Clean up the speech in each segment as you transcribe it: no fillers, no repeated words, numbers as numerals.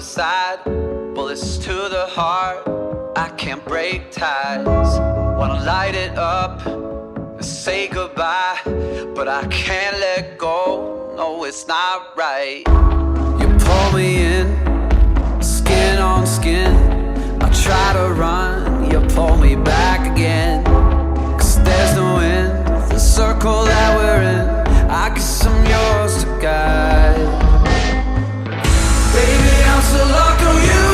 Suicide, bullets to the heart. I can't break ties. Wanna light it up and say goodbye, but I can't let go. No, it's not right. You pull me in, skin on skin. I try to run, you pull me back again. Cause there's no end, the circle that we're in. I guess I'm yours to guide. Baby, I'm so locked on you.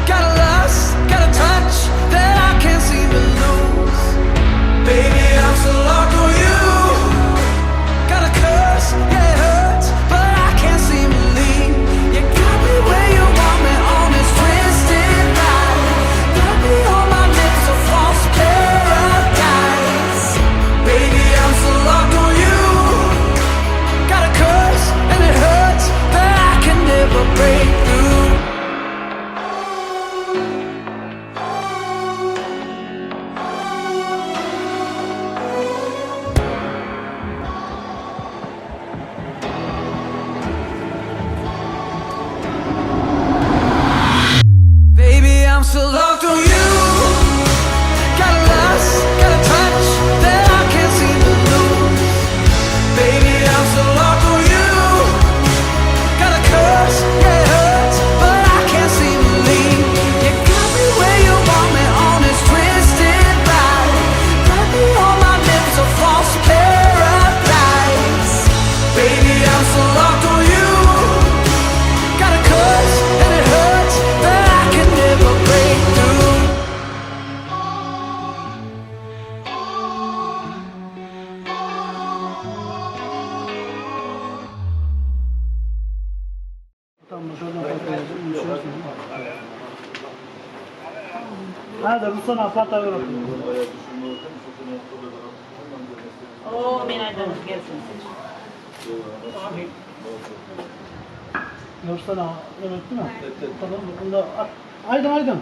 Got a lust, got a touch that I can't seem to lose. Baby, I'm so locked on you. Got a curse, yeah, it hurts, but I can't seem to leave. You got me where you want me on this twisted ride. Got me on my lips, a false paradise. Baby, I'm so locked on you. Got a curse and it hurts that I can never break through. Baby, I'm so locked on you. Got a lust, got a touch that I can't seem to lose. Baby, I'm so locked on you. Got a curse, yeah, it hurts, but I can't seem to leave. You got me where you want me on this twisted ride. Got me on my lips, a false paradise. Baby, I'm so locked on you. Got a curse and it hurts that I can never break through. Tamam şuradan fotoğrafı Hadi Ruslan plata ver Oo, men aýdanım gelsin. Ruslan evet değil mi? Tamam bunda at. Aydın aydın.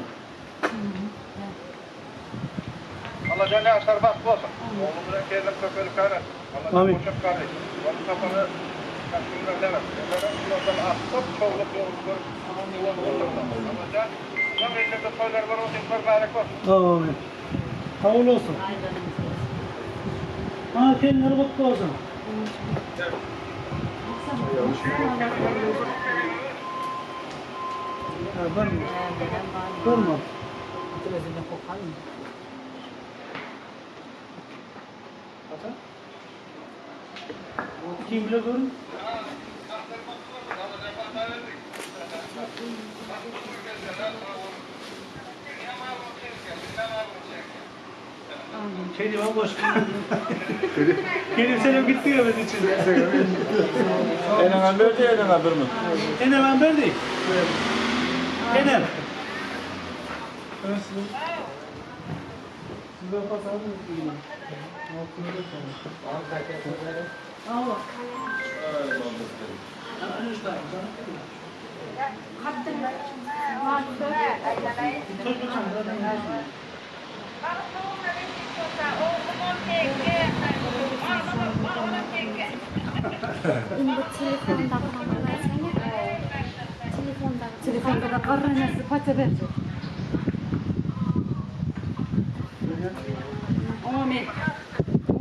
Allah can yaşlar bahtly bolsun. Oglum bilen gelnim köpelip gaýratyn. Allah Amin. boşap kardeşim. Onu kafanı kaçırma demez. Onlardan attıp çoğulup yolunu görüp Allah can can elinde toýlar bar olsun, mübarek bolsun. Amin. Kabul olsun. Ha kendileri kutlu olsun. Ha, var mı? Var mı? Özüne kokalım. Hasan? Kim bile görün? Kerim ben boş. Kerim senin gitti ya ben içinde. Enem berdi, enem bermi. Enem ben berdi. Enem. Indi telefondakyny bersene. Telefondaky. Telefonda da garranasy pata berjek. Amin.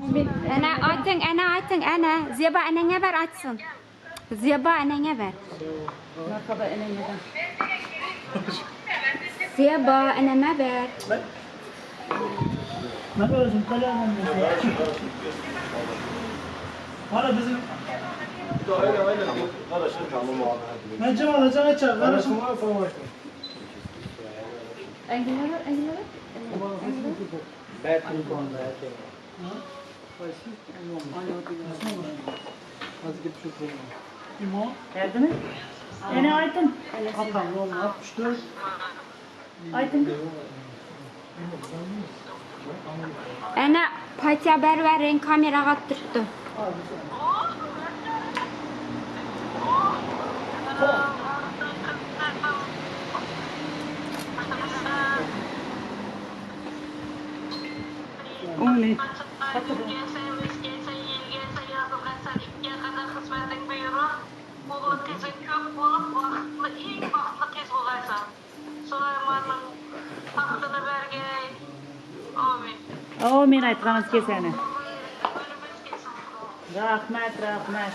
Amin. Ene aýtyň, ene aýtyň, ene. Zeba eneňe ber açsyn. Zeba eneňe ber. Merhaba eneneden. Zeba eneme ber. Ben özüm kalemim. Hala bizim Aynen aynen. Karışır tamam abi. Ben cam alacağım açar. Karışım. Enginar, enginar. İmo. Geldi mi? Ene Aydın. Atam oğlum 64. Aydın. Ene patya ber berin kamera gatdyrdy. Amin. Gelse, gelse, ýel gelse, ýazyl gelse, ikgä gadar hyzmatyň buýrur. Ogly gyzy köp bolup, bagtly iň O men aytganız keseni. Rahmet, rahmet.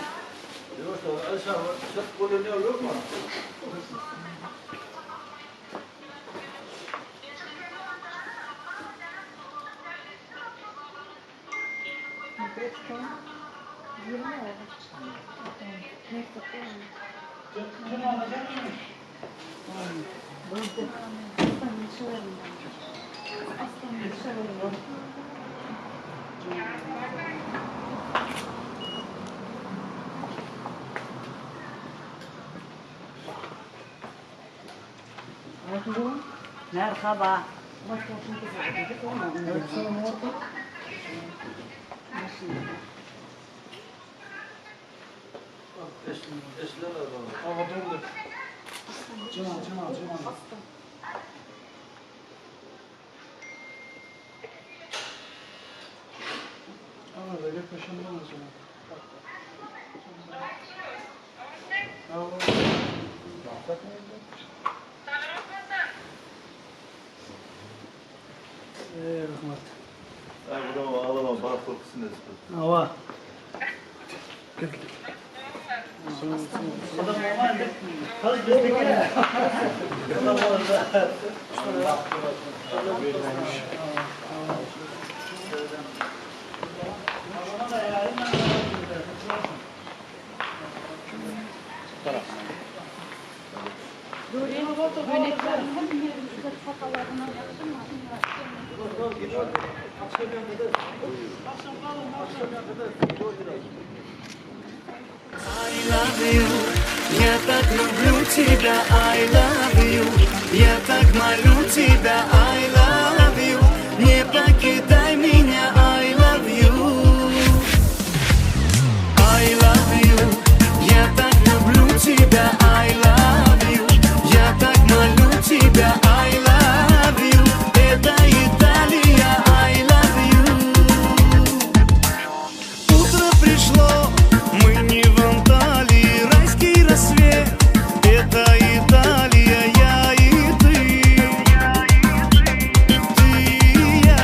Merhaba. Ay bravo ağlama bana korkusun esmi. Hava. I love you, я так люблю тебя, I love you, я так молю тебя, I love you, не покидай меня, I love you. I love you, я так люблю тебя, I love you, я так молю тебя, I love you, это Италия, I love you. Утро пришло, мы не в Анталии, райский рассвет. Это Италия, я и ты, ты и я.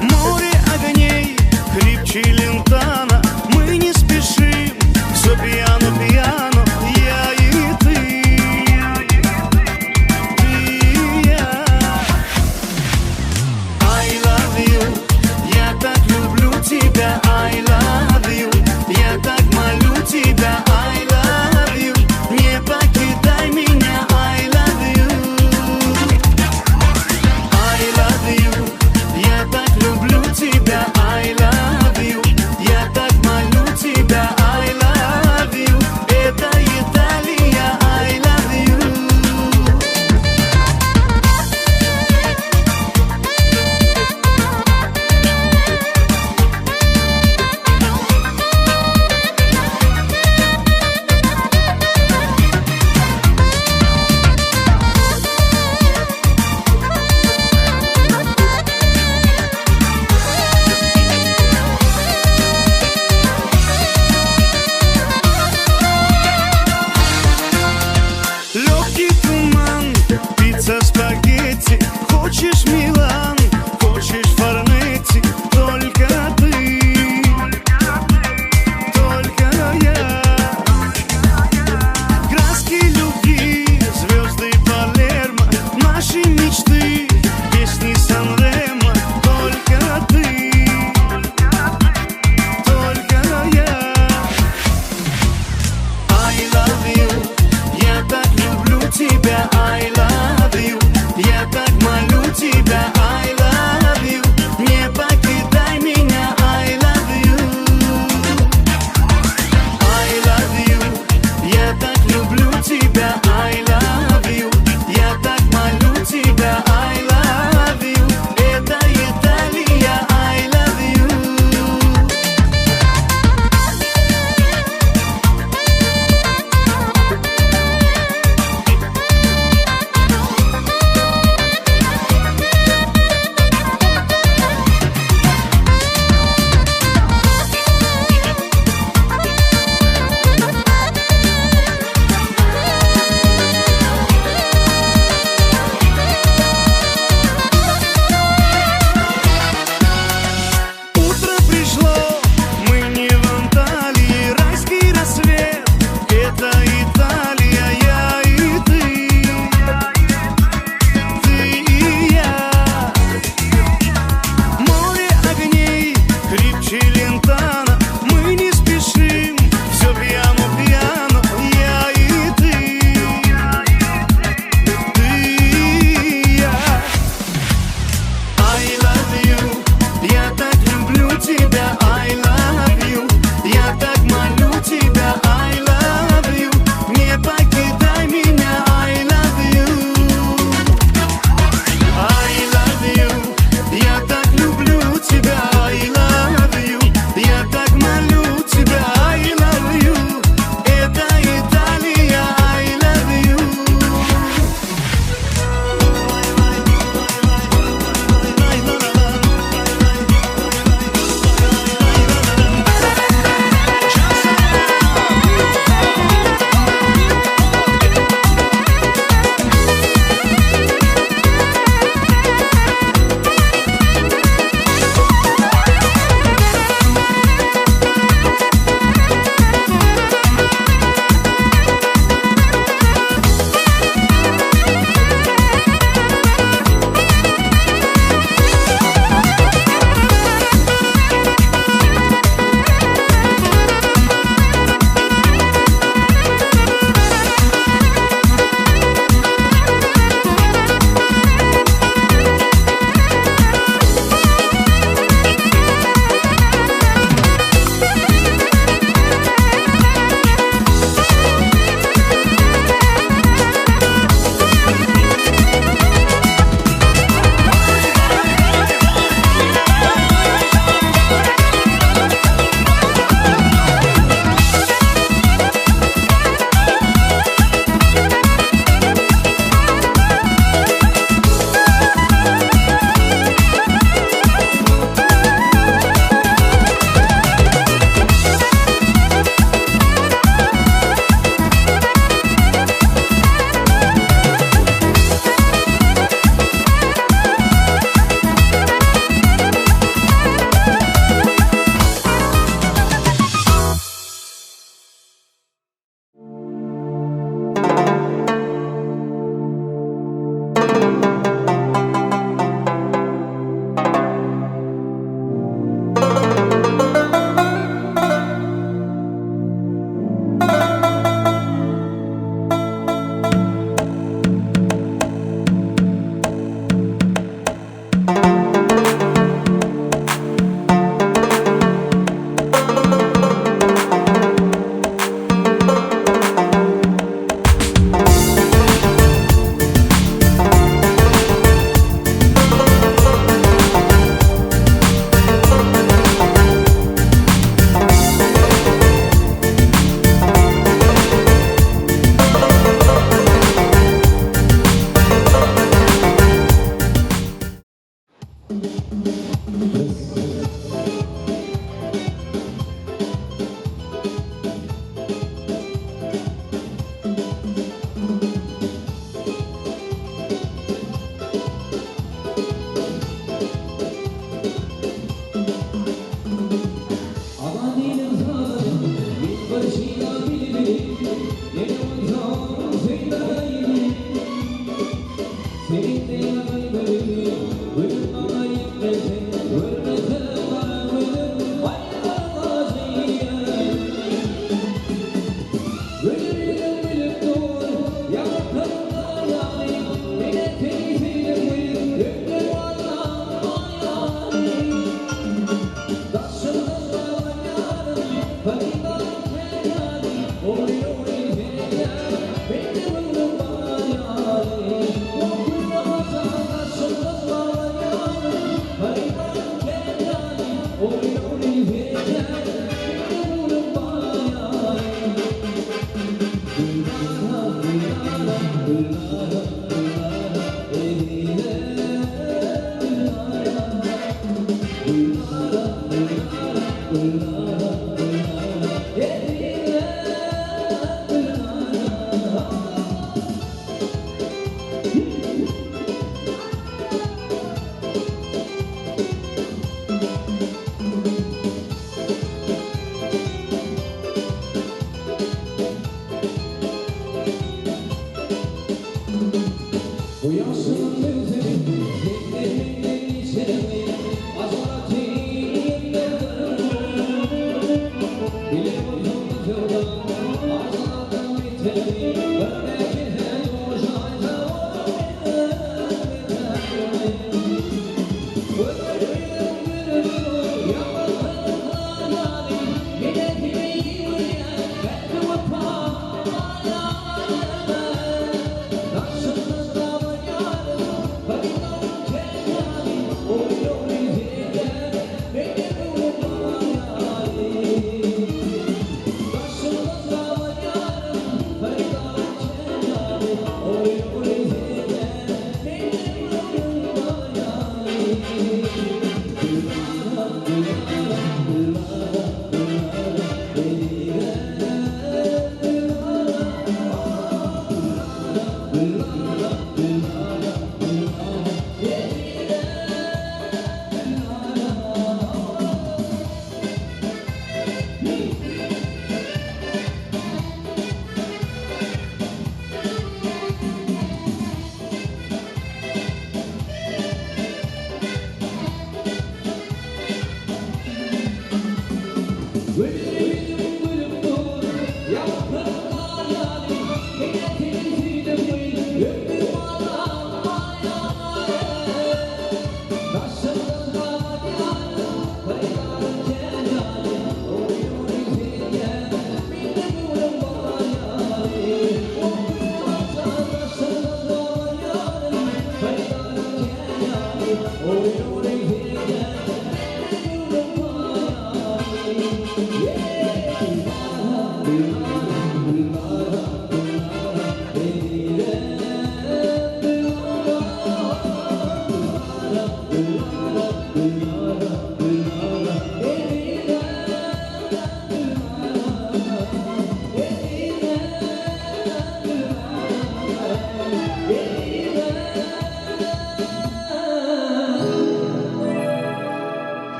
Море огней, хрип Челентано, мы не спешим, все пьяно-пьяно, я и ты, ты и я. I love you, я так люблю тебя, I love you, я так молю тебя, I love you, не покидай меня, I love you. I love you, я так люблю тебя, I love you, я так молю тебя, I love you, это Италия, I love you. Легкий туман, пицца, спагетти. Хочешь Милан, хочешь Форнетти. Только ты, только я. Краски любви, звезды Палермо. Наши мечты, песни Сан-Ремо. Только ты, только я. I love you, я так люблю тебя, I love you, я так молю тебя, I love you, не покидай меня, I love you. I love you, я так люблю тебя, I love you, я так молю тебя, I love you, это Италия, I love you.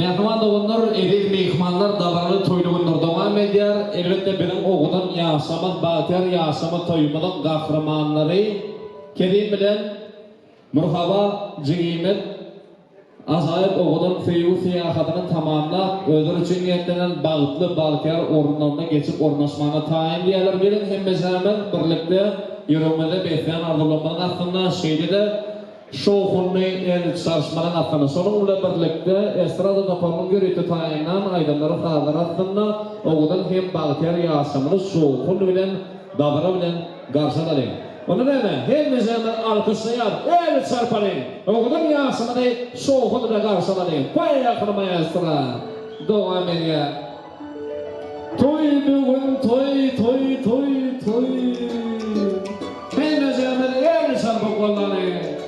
Mähriban doganlar, eziz myhmanlar dabaraly toýly günler dowam edýär. Elbetde biziň owadan ýaşamyz, bagtyýar ýaşama toýumyzyň gahrymanlary Kerim bilen Murhaba jigimiz ajaýyp owadan söýgi syýahatyny tamamlap, özleri üçin niýetlenen bagtly, bagtyýar orunlaryna geçip ornaşmaga taýyn diýýärler. Geliň hemmejämiz birlikde ýüregimizde beslän arzuwlarymyzyň astynda şeýle-de şowhunly el çalyşmanyň astynda, şonuň bilen birlikde estrada toparynyň ýörite taýynlan aýdymlary sazlary astynda owadan hem bagtyýar ýaşamyzy şowhun bilen, dabara bilen garşy alalyň. Onda näme, hemmejämiz alkyşlaýas, el çarpalyň, owadan ýaşamyzy şowhun bilen garşy alalyň. Poýehali maestro! Dowam edýär. Toý bu gün toý toý toý toý Hemmejemiz el çarpyp gollalyň.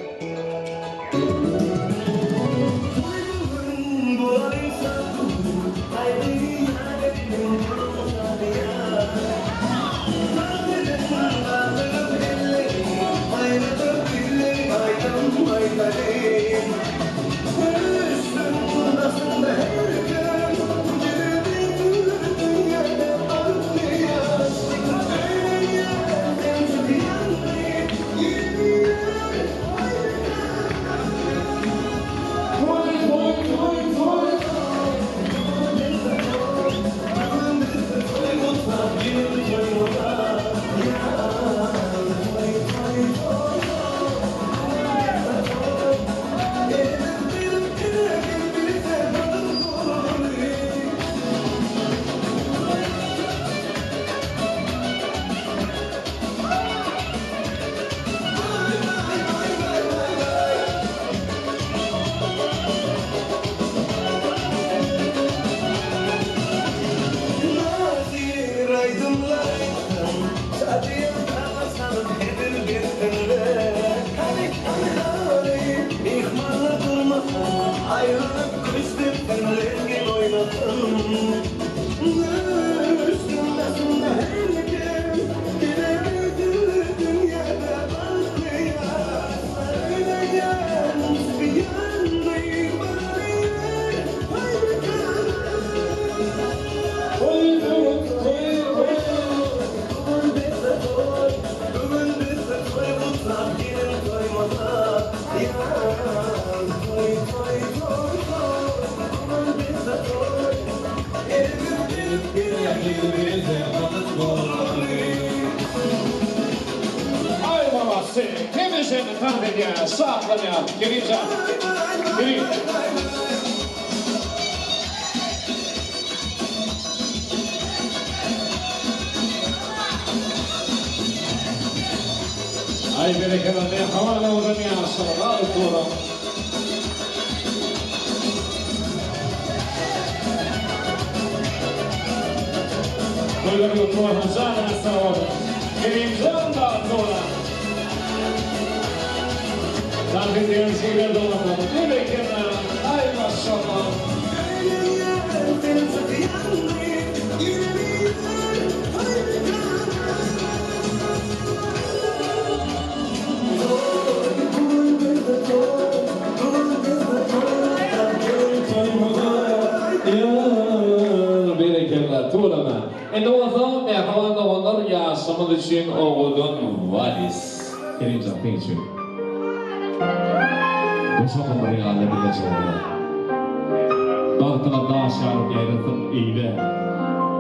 Aý babasy, hemişe tans edýär, şatlanýar. Kerimjan, Kerim. Aý berekella, merhaba owadan ýaşlar, galyp duran. Toýlar gutly bolsun, janyňyz sag bolsun. Kerimjan bagtly bolan. Tans edýän şeýle doganlar. Berekella, aý maşallah. Berekella, tüweleme. Indi bolsa mähriban doganlar ýaşymyz üçin owadan walis. Kerimjan seň üçin. Goşa gyzyr ýaly bile jora. Bagtyňa daş ýaryp ýaýrasyn eýle.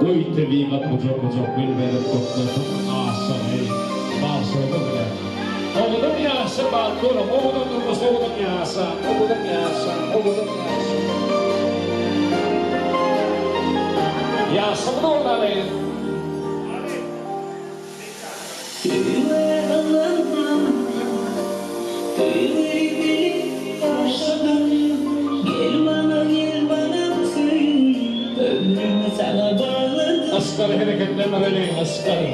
Goý tebigat gujak-gujak gül berip gutlasyn aşygy, magşugy bilen. Owadan ýaşa bagtly boluň, owadan durmuş, owadan ýaşa, owadan ýaşa, owadan ýaşa. Ýaşymyz bolmaly. Yşkary hereketlendireliň, yşkary.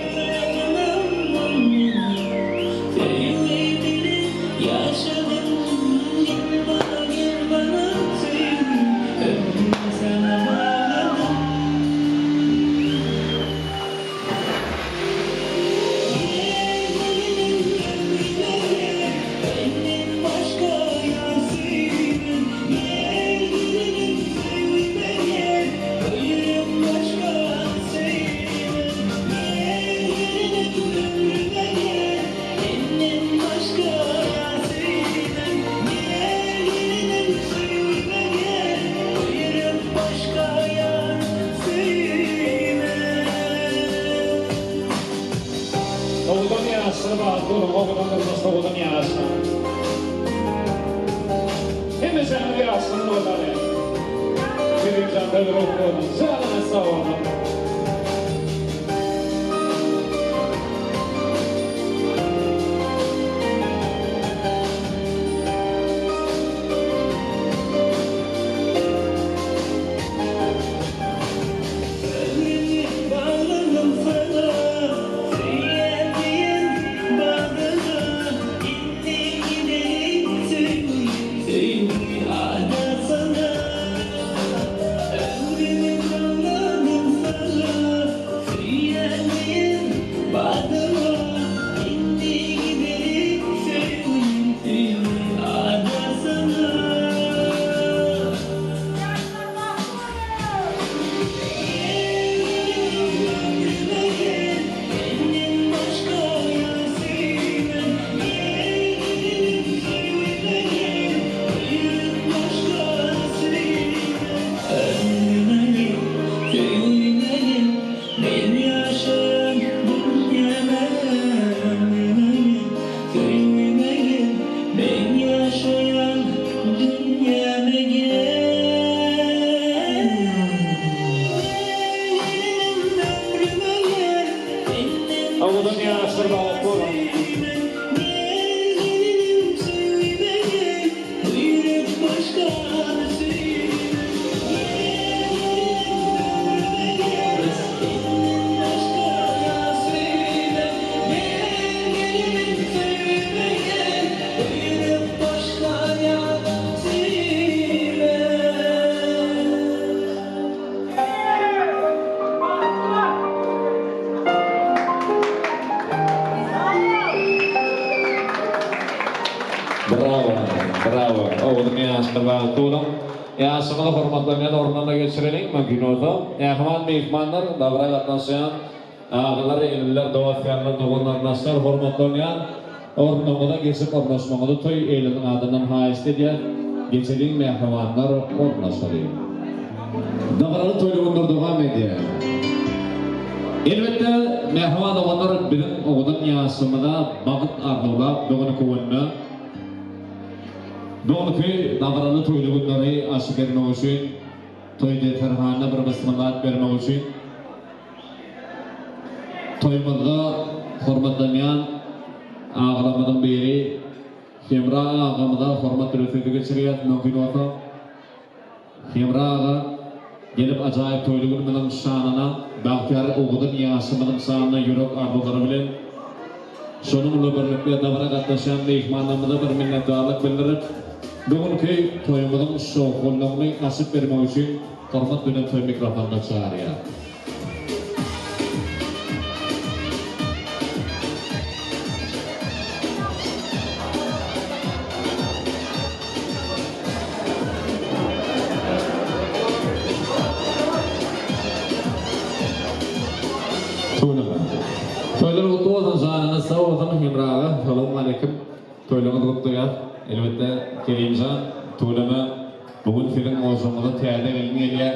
Owadan ýaşlar bar, duruň, owadan durmuş, owadan ýaşlar. Hemişe ýaşlar bolmaly. Kerimjan Hödürow bolsun, janyňyz sag bolsun. Owadan ýaşlar bagtly boluň. Brawo, brawo. Owadan ýaşlar bagtly boluň. Ýaşymyzy hormatlanýan ornuna geçireliň mümkin bolsa. Mähriban myhmanlar, dabara gatnaşýan agalar, iniler, dost-ýarlar, dogan-garyndaşlar, hormatlanýan. Ornuňyza geçip ornaşmagyňyzy toý eýleriniň adyndan haýyşt edýäs. Geçeliň mähribanlar, ornaşalyň. Dabaraly toýly günler dowam edýär. Elbetde, mähriban doganlar biziň owadan ýaşymyza bagt arzuwlap bu günki günde bu günki dabaraly toýly günleri açyp bermek üçin toý desterhanyna bir bismillah bermek üçin Toýumyzda hormatlanýan agalarymyzyň biri Hemra agamyza hormat bilen sözi geçirýäs, mümkin bolsa Hemra aga gelip ajaýyp toýly günümiziň şanyna bagtyýar owadan ýaşymyzyň şanyna ýürek arzuwlary bilen şonuň bilen birlikde dabara gatnaşýan myhmanlarymyza bir minnetdarlyk bildirip bu günki toýumyzyň şowhunlygyny açyp bermek üçin hormat bilen toý mikrofonyna çagyrýar. Tüweleme. Toýlar gutly bolsun janyňyz sag bolsun Hemra aga Salowmaleýkim Toýlaryňyzy gutlaýas elbetde Kerimjan tüweleme bu gün siziň ojagyňyza täze gelin gelýär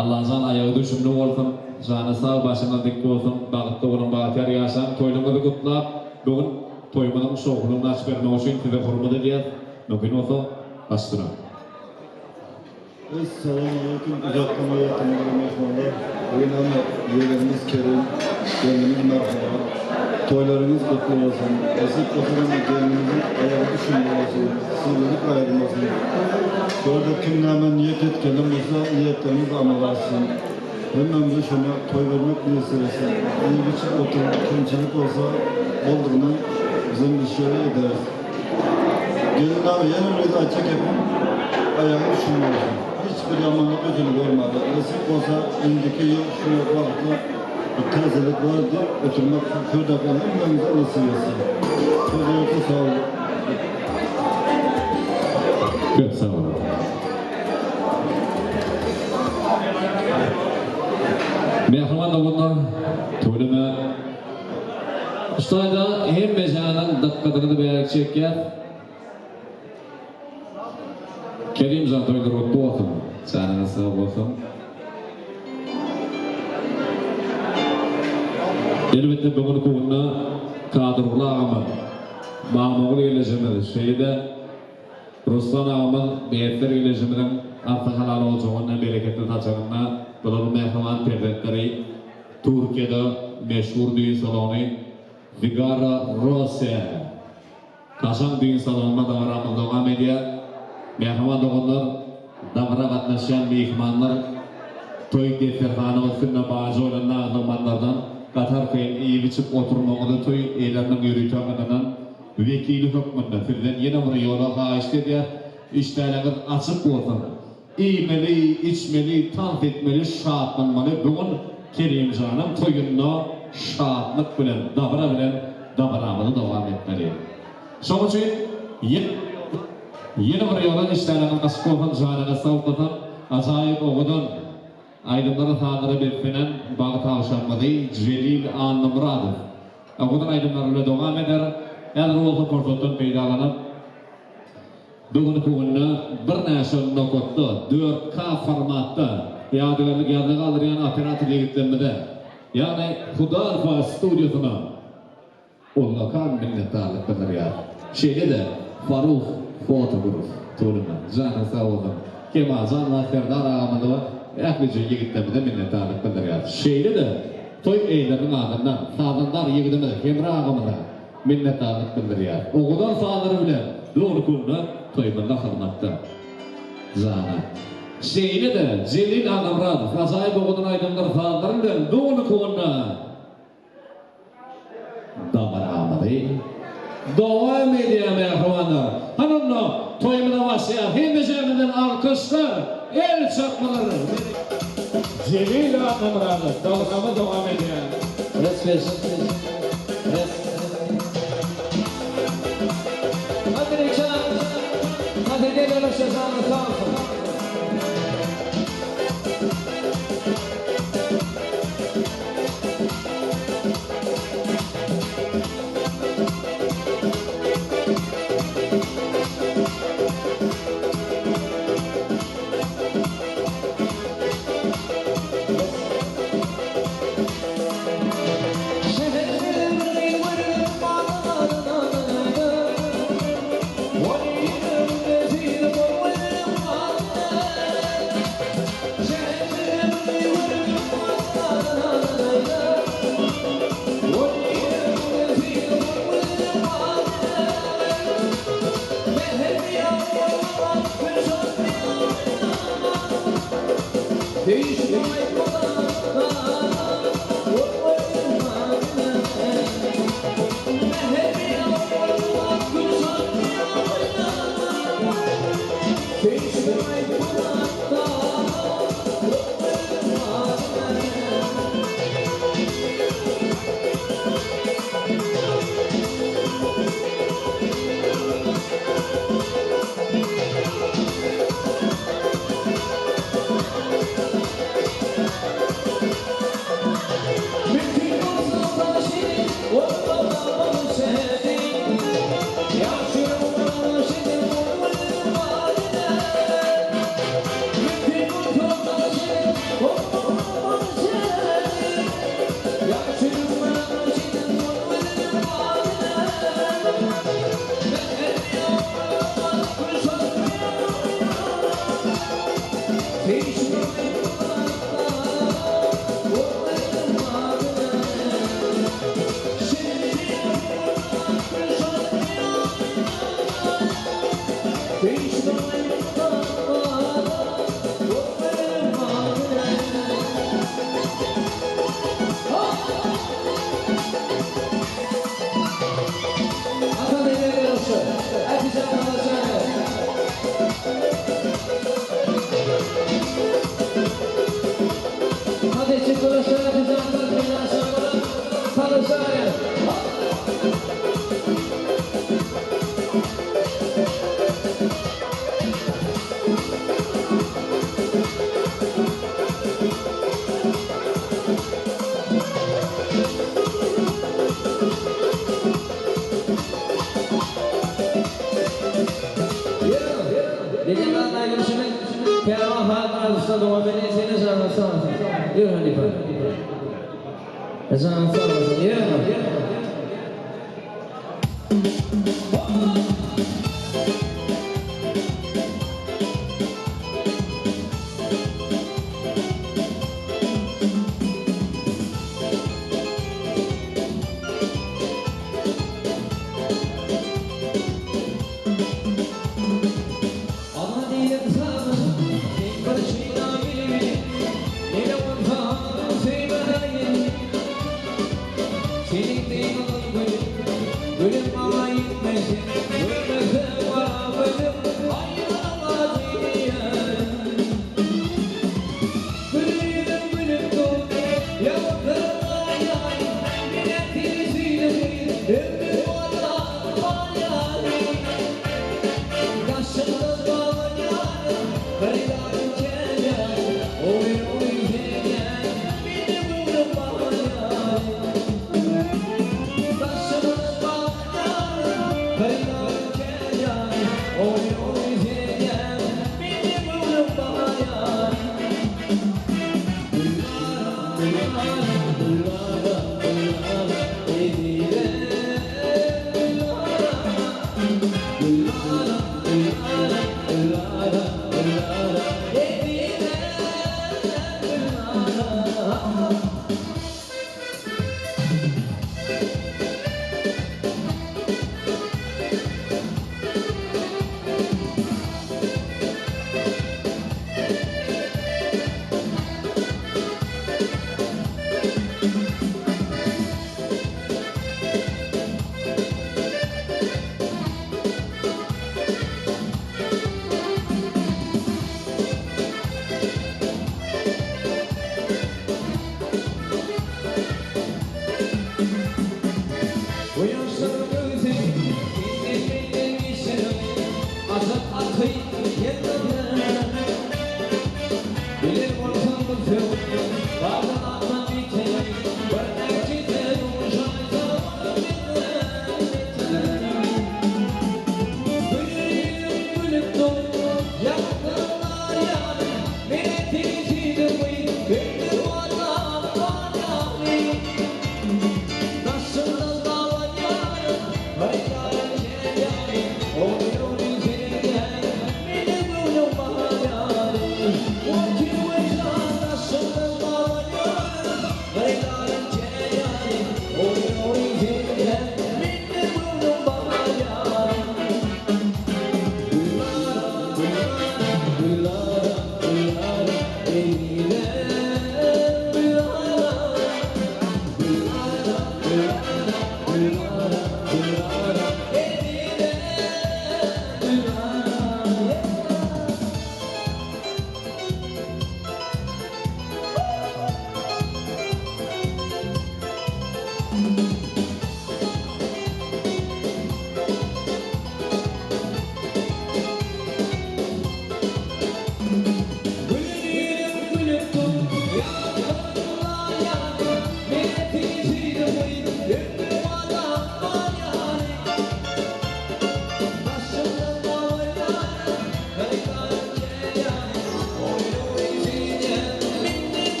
Allajan aýagy düşümli bolsun jany sag başyňyz dik bolsun bagtly boluň bagtyýar ýaşaň toýlaryňyzy gutlap bu gün toýumyzyň şowhunyny açyp bermek üçin size hormat edýäs mümkin bolsa başdyraň. Essalamualeýkum uzakdan we ýakyndan myhmanlar. Bu gün hem ýegenimiz Kerim, gelnimiz Merhaba. Toýlaryňyz gutly bolsun. Nesip bolsa hem gelnimiziň aýagy düşümli bolsun. Sylanyp aýrylmasyn. Şurada kim näme niýet edip gelen bolsa niýetlerimiz amala aşsyn. Hemmämize şona toý bermek miýesser etsin. Iýip içip oturyp kemçilik bolsa boldugyndan bizem bir şeýle ederis. Gelin aga ýene bir gezek aýtjak gepim aýagy düşümli bolsun. Hiç bir ýamanlyk ötüni görmäli. Nesip bolsa indiki ýyl şu wagtda bir täzelik bar diýip oturmak söwdagär hemmämize nesip etsin. Söz ýoksa sag boluň. Köp sag boluň. Mähriban doganlar, tüweleme. Şu taýda hemmejäniň dykgatyňyzy bärik çekýäs. Kerimjan toýlar gutly bolsun. Janyňyz sag bolsun. Elbetde bu günki günde Kadyrguly agamyz, Mamagül gelejemiz şeýle-de Ruslan agamyz Miýesser gelejemiziň arta halal ojagynda bereketli saçagynda bularyň mähriban perzentleri Türkiýede meşhur düýn salony Zigara Rose kaşaň düýn salonynda dabaramyz dowam edýär. Mähriban doganlar, dabara gatnaşýan myhmanlar toý desterhanyň üstünde bajy bolan naz-nygmatlardan gaty arkaýyn iýip-içip oturmagyňyzy toý eýeleriniň ýörite ynanan wekili hökmünde sizden ýene bir ýola haýyşt edýäs, işdäligiňiz açyk bolsun! Iýmeli, içmeli, tans etmeli, şatlanmaly bu gün Kerimjanyň toýunda şatlyk bilen, dabara bilen dabaramyzy dowam etmeli. Şonuň üçin ýene bir ýola işdäligiňiz açyk bolsun, janyňyz sag bolsun, ajaýyp owadan aýdymlara sazlara beslenen bagt agşamymyzy Jelil Annamyradow owadan aýdymlary bilen dowam eder. Häzir bolsa pursatdan peýdalanyp, Bu günki günde birnäçe nokatda 4K formatda ýadygärlik ýazgy galdyrýan operator ýigitlerimize, ýagny Hudalfa studiýasyna ullakan minnetdarlyk bildirýär. Şeýle-de Faruh Photograph toluna janyň sag bolsun, Kemaljan we Serdar agamyza we ählije ýigitlerimize minnetdarlyk bildirýär. Şeýle-de toý eýeleriniň adyndan sazandar ýigidimiz Hemra agamyza minnetdarlyk bildirýär. Owadan sazlary bilen dogry köňle toýumyzda hyzmatda. Jana. Şeýle-de Jelil Anamyradow ajaýyp owadan aýdymdyr sazlary bilen doly köňle dabaramyzy dowam edýär mähribanlar. Hany onda toýumyza başlaýas. Hemmejämizden alkyşlar, el çarpmalar. Jelil Annamyradow dabaramyz dowam edýär. Res bersin. Res. Hadi Rekan. Hadi gel öyle şaşanı sağ olsun.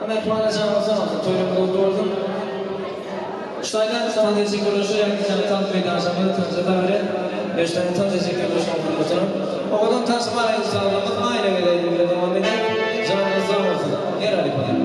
Mähribanlar janyňyz sag bolsun, toýlaryňyz gutly bolsun. Şu taýdan tans etjek gürleşer ýaňky tans meýdançamyzy tansa beren Beştanyň tans etjek gürleşiň hormatyna. Owadan tans bar sazlarymyz aýna gezegini bilen dowam edýär. Janyňyz sag bolsun. Her halypalar.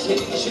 Peace.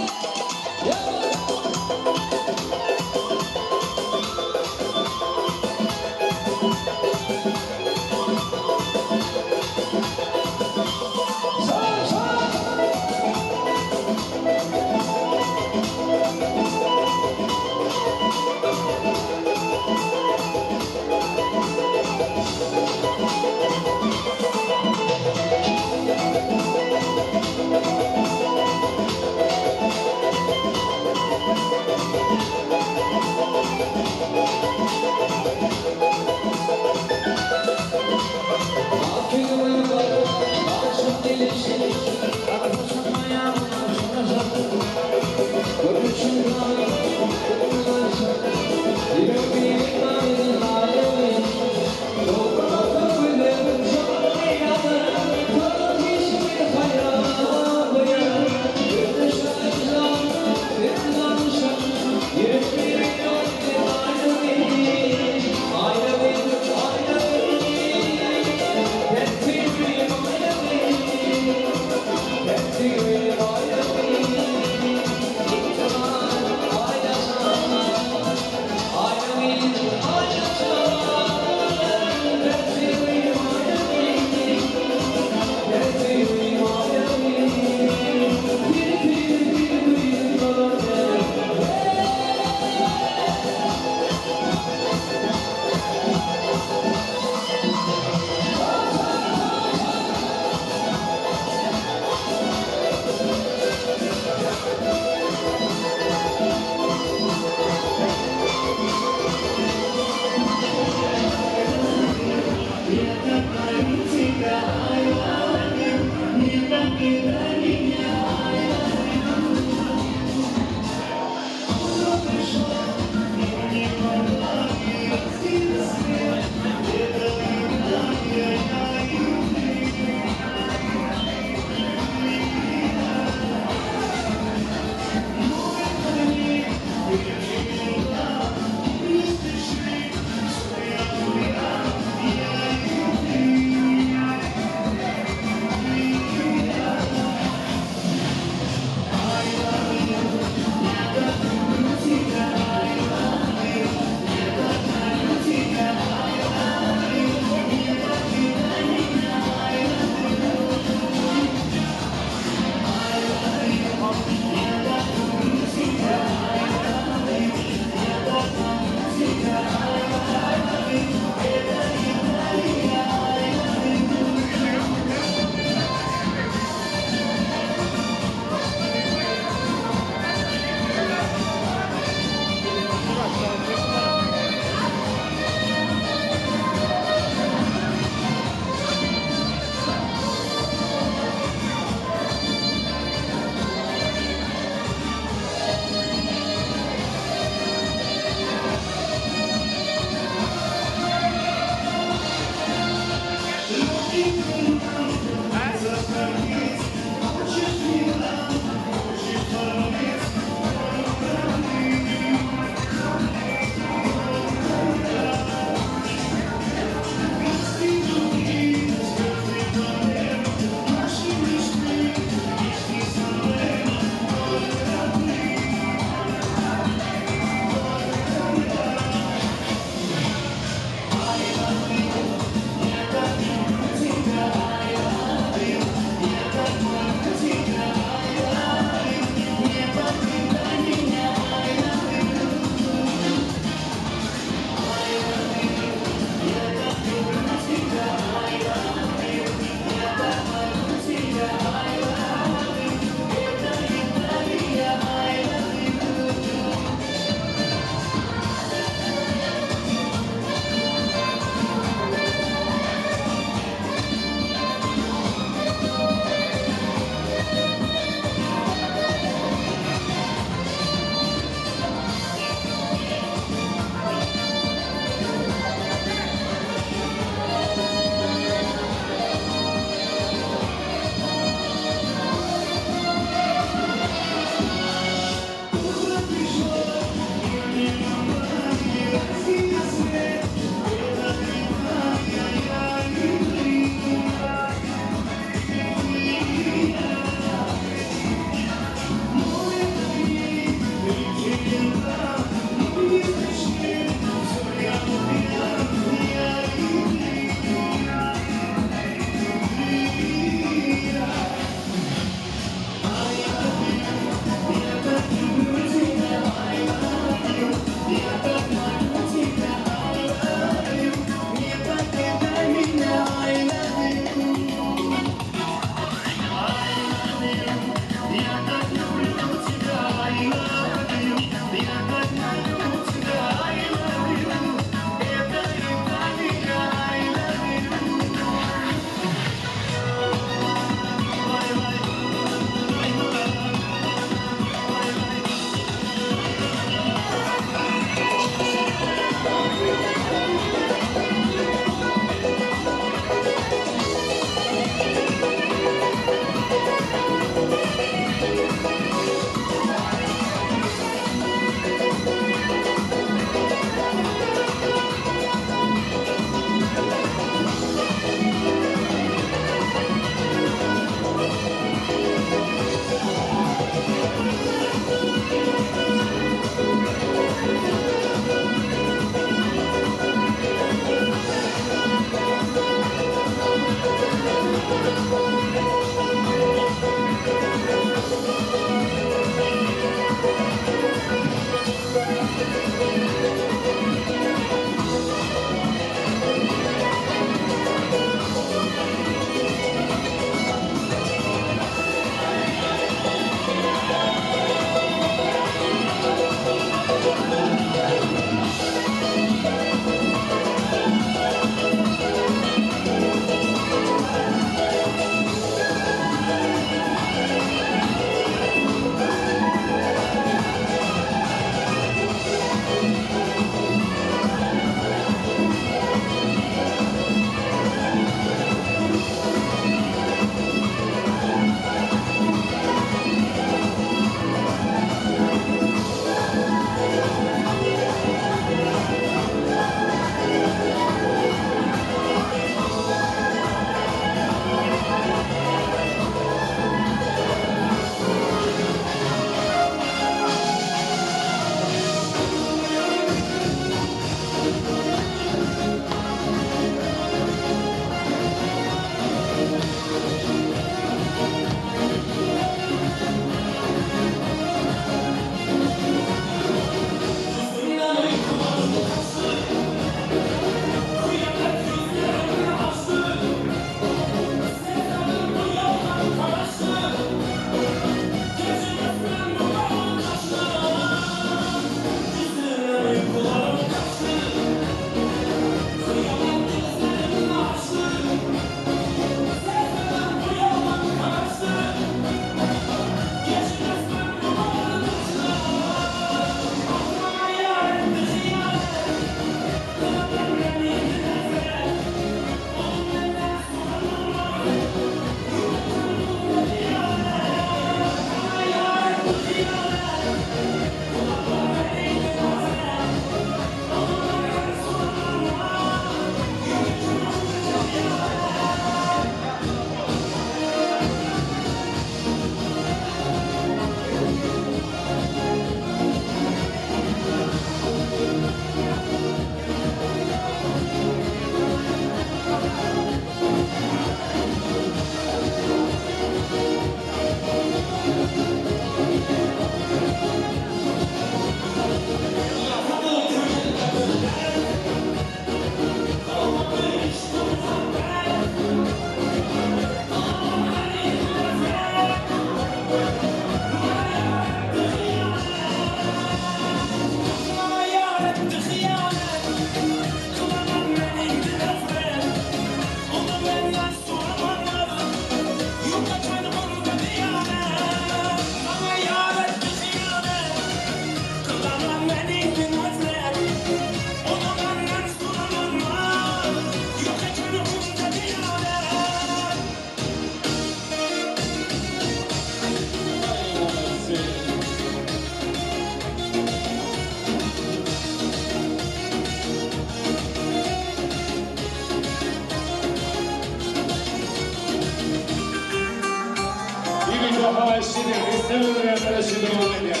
Ýörite haýyş edýän, isleg bildirýänlere şu dowam edýär.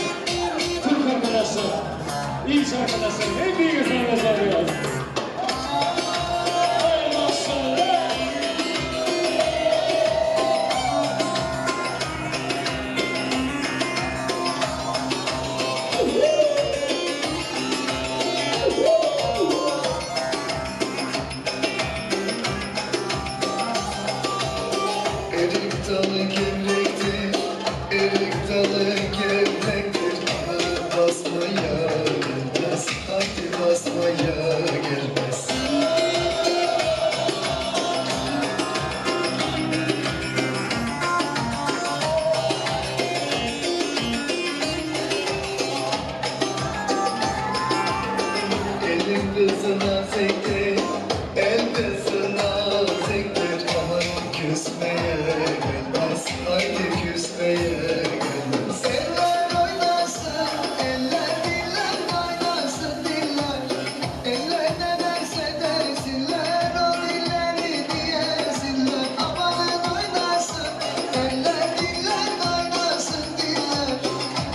Türk arkadaşlar, iş arkadaşlar hemmäňizi sahna çagyrýarys. Haý maşallah! Erik dalı gevrektir, erik dalı gevrektir. Aman basmaya gelmez, haydi basmaya gelmez. Elin kızına zektir, el kızına zektir. Aman küsmeye gelmez, haydi küsmeye gelmez. Eller oynasın, eller diller kaynasın diller. Eller ne derse desinler, o dilleri diyesinler. Amanın oynasın, eller diller kaynasın diller.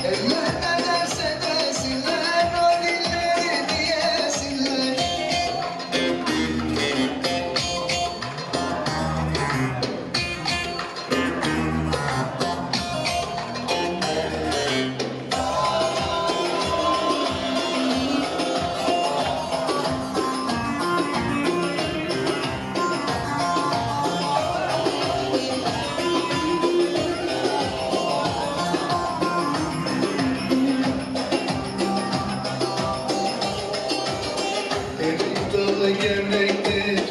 Eller ne derse desinler, o dilleri diyesinler. Erik dalı gevrektir,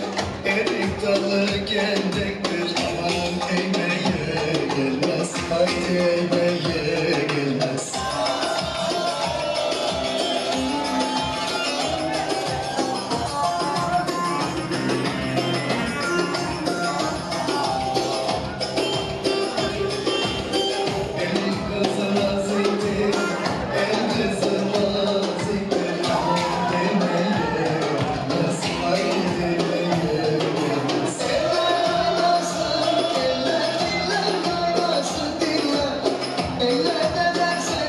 erik dalı gevrektir. Amanın eğmeye gelmez, haydi eğmeye gelmez. Elin kızına ziktir, el kızına ziktir. Aman demeye gelmez, haydi demeye gelmez. Eller kaynasın, eller diller kaynasın diller. Eller ne derse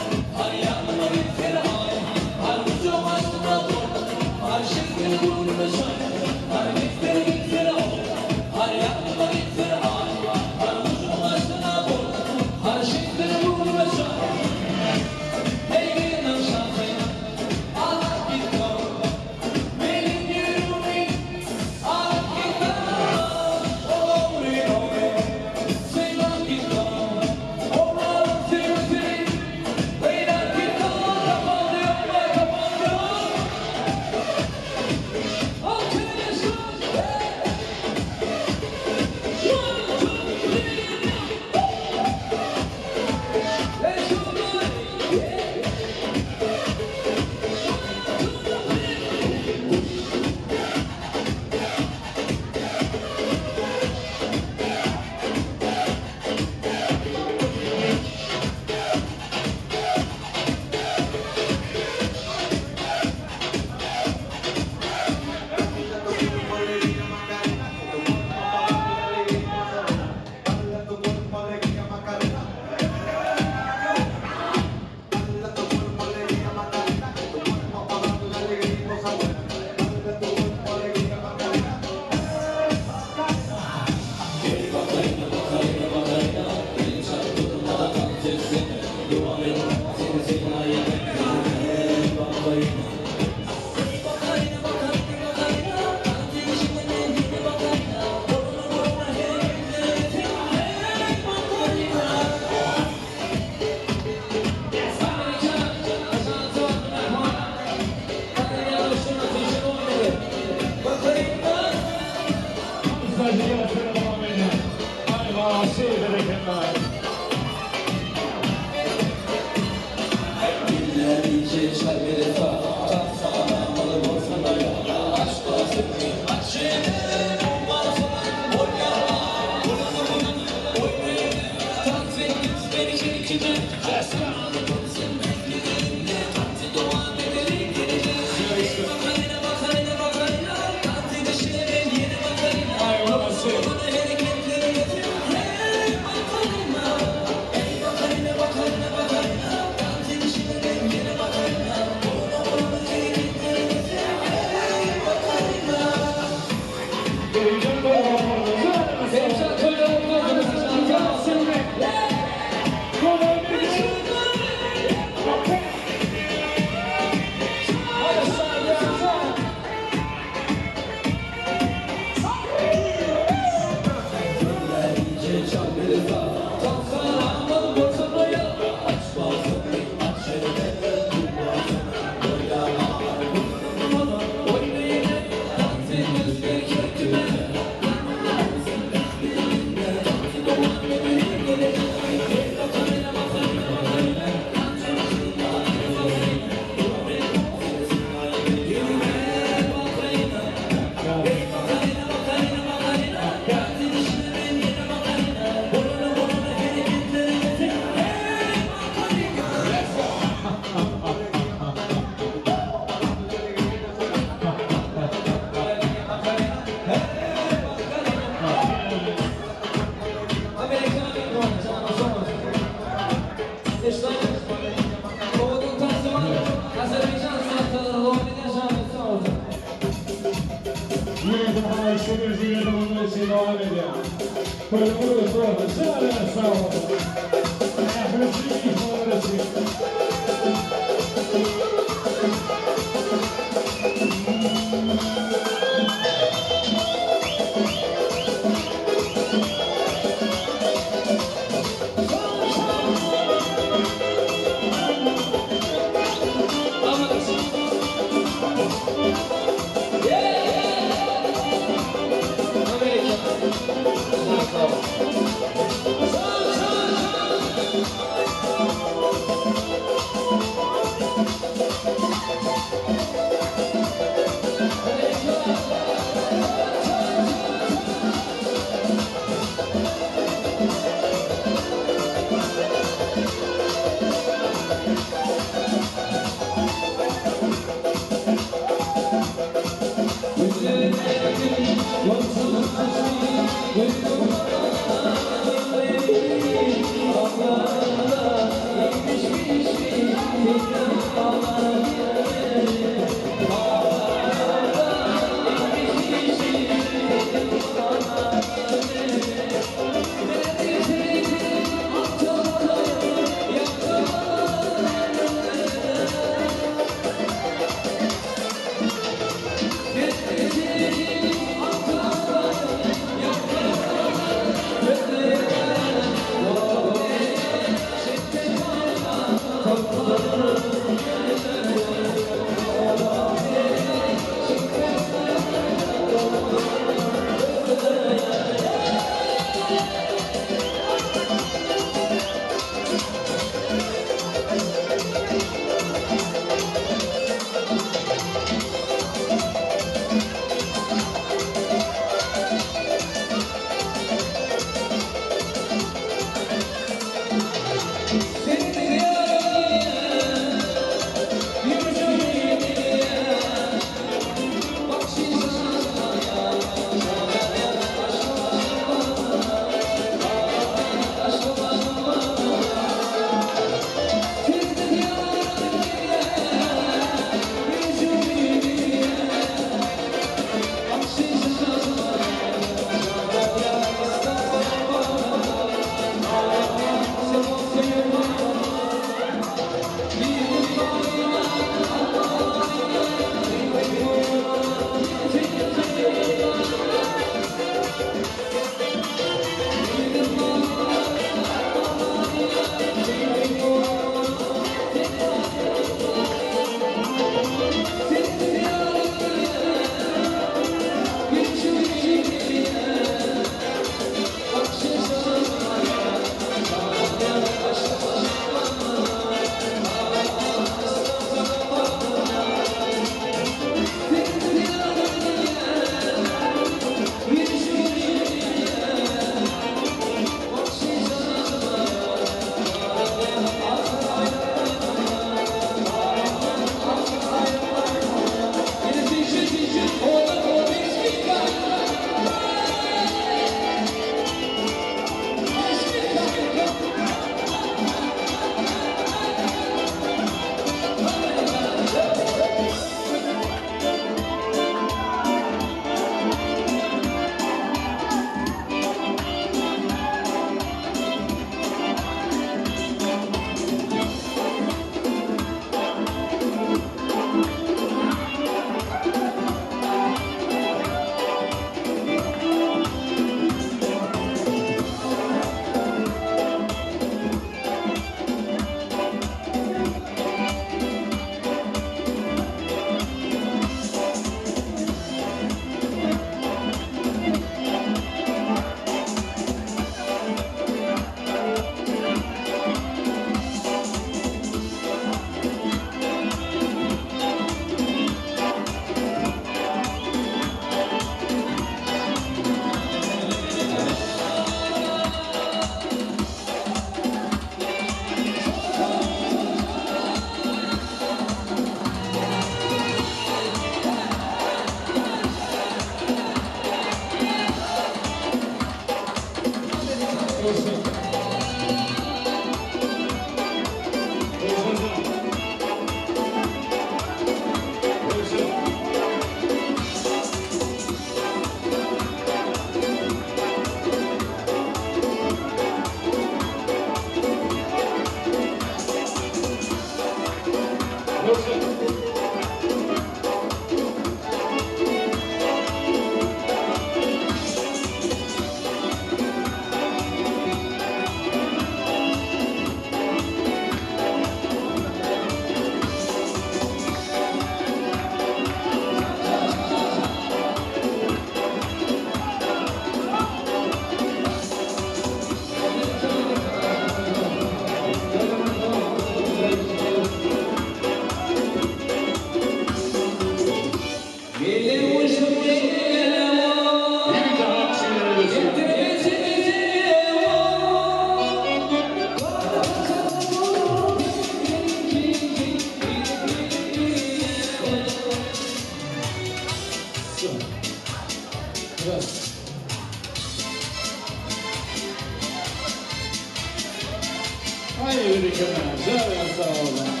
Berekella.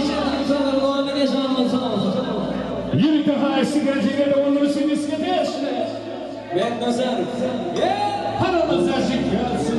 Janyňyz sag bolsun. Janyňyz sag bolsun. Aý, Ýörite haýsy geljeklere onuň üçin isledeş. Ben Nazar. Hany Nazarjyk gelsin.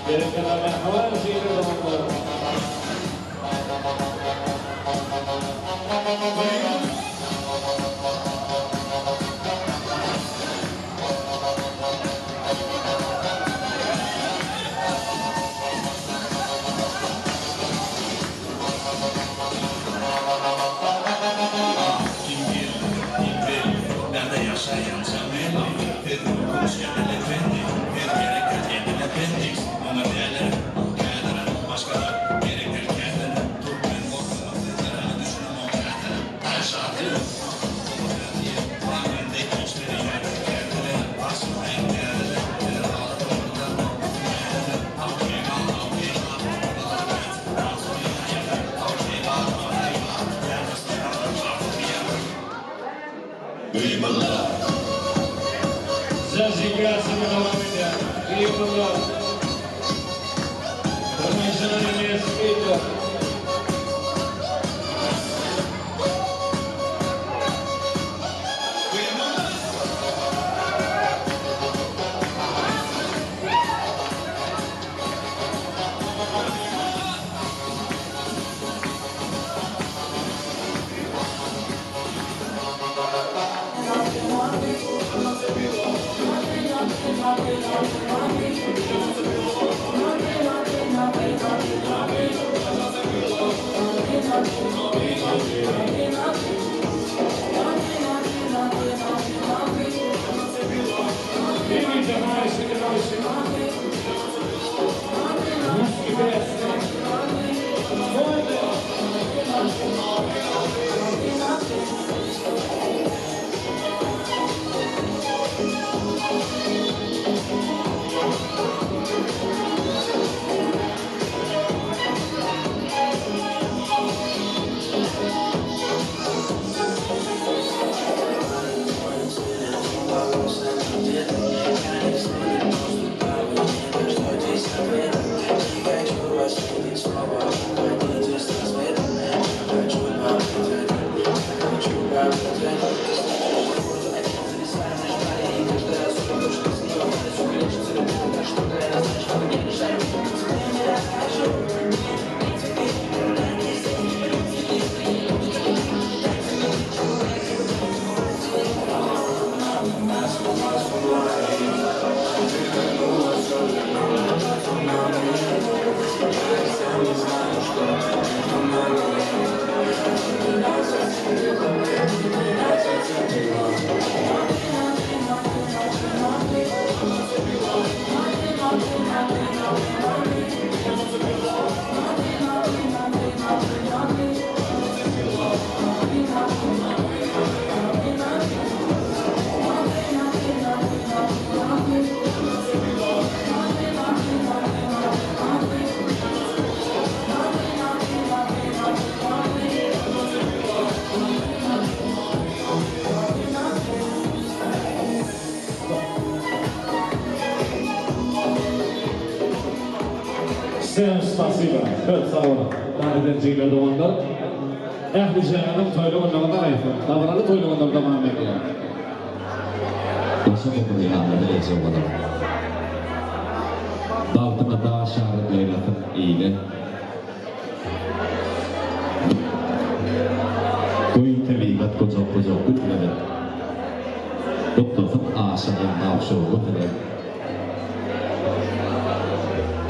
Berekella mähriban jigiler doganlar. Sesi gelsin devam edýär. Gyýyldylar. Professional speaker. Всем spasiba. Köp sag boluň. Danydan jigiler doganlar. Ähli janyň toýly günleriňiz aýsyn. Dabaraly toýly günler dowam edýär. Goşa bokur ýaly eje bolar. Bagtyňa daş ýaryp ýaýrasyn ile. Goý tebigat gujak-gujak güllenip, Gutlasyn aşygyň gawşawly bilen.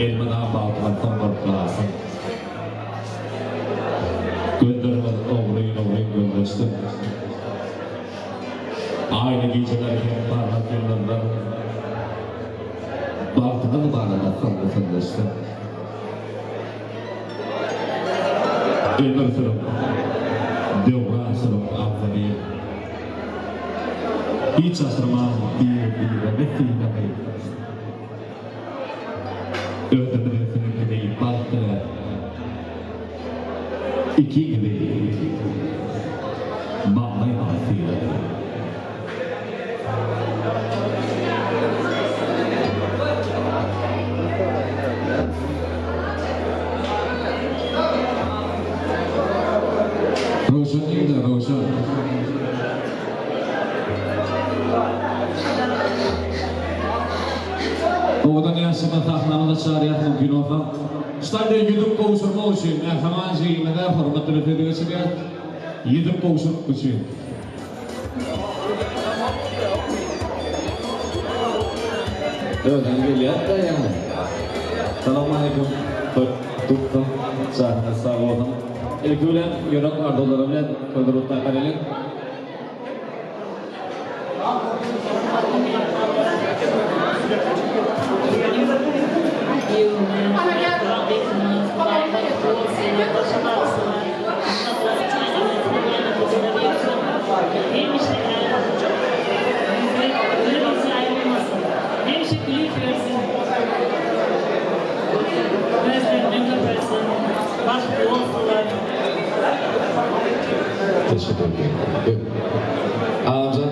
Elmydam bagtyňyz soň bolup galsyn. Gözleriňiz ogryn-ogryn gözleşsin. Aýly gijeler hem parlak ýyldyzlar Bagtyňyz barada syrly sözleşsin. Ömür sürüp, döwran sürüp agzybir. Hiç aşyrman bir-birege sylagy. Özümiziň siziňki deý bagt diläp, ikiňizi maňlaý-maňa syladym. Röwşen nirde, Röwşen? Owadan ýaşyma sahnamyza. sahna çagyrýas mümkin bolsa. Şu taýda ýüzük gowşurmak üçin mähriban jigimize hormat bilen sözi geçirýäs. Ýüzük gowşurmak üçin. Özem gelýär-de ýaňy. Salam aleýkum. Toý gutly bolsun. Janyňyz sag bolsun. Ilki bilen ýürek arzuwlary bilen toýda gutlap bereliň. Teşekkür ederim. Agamjan.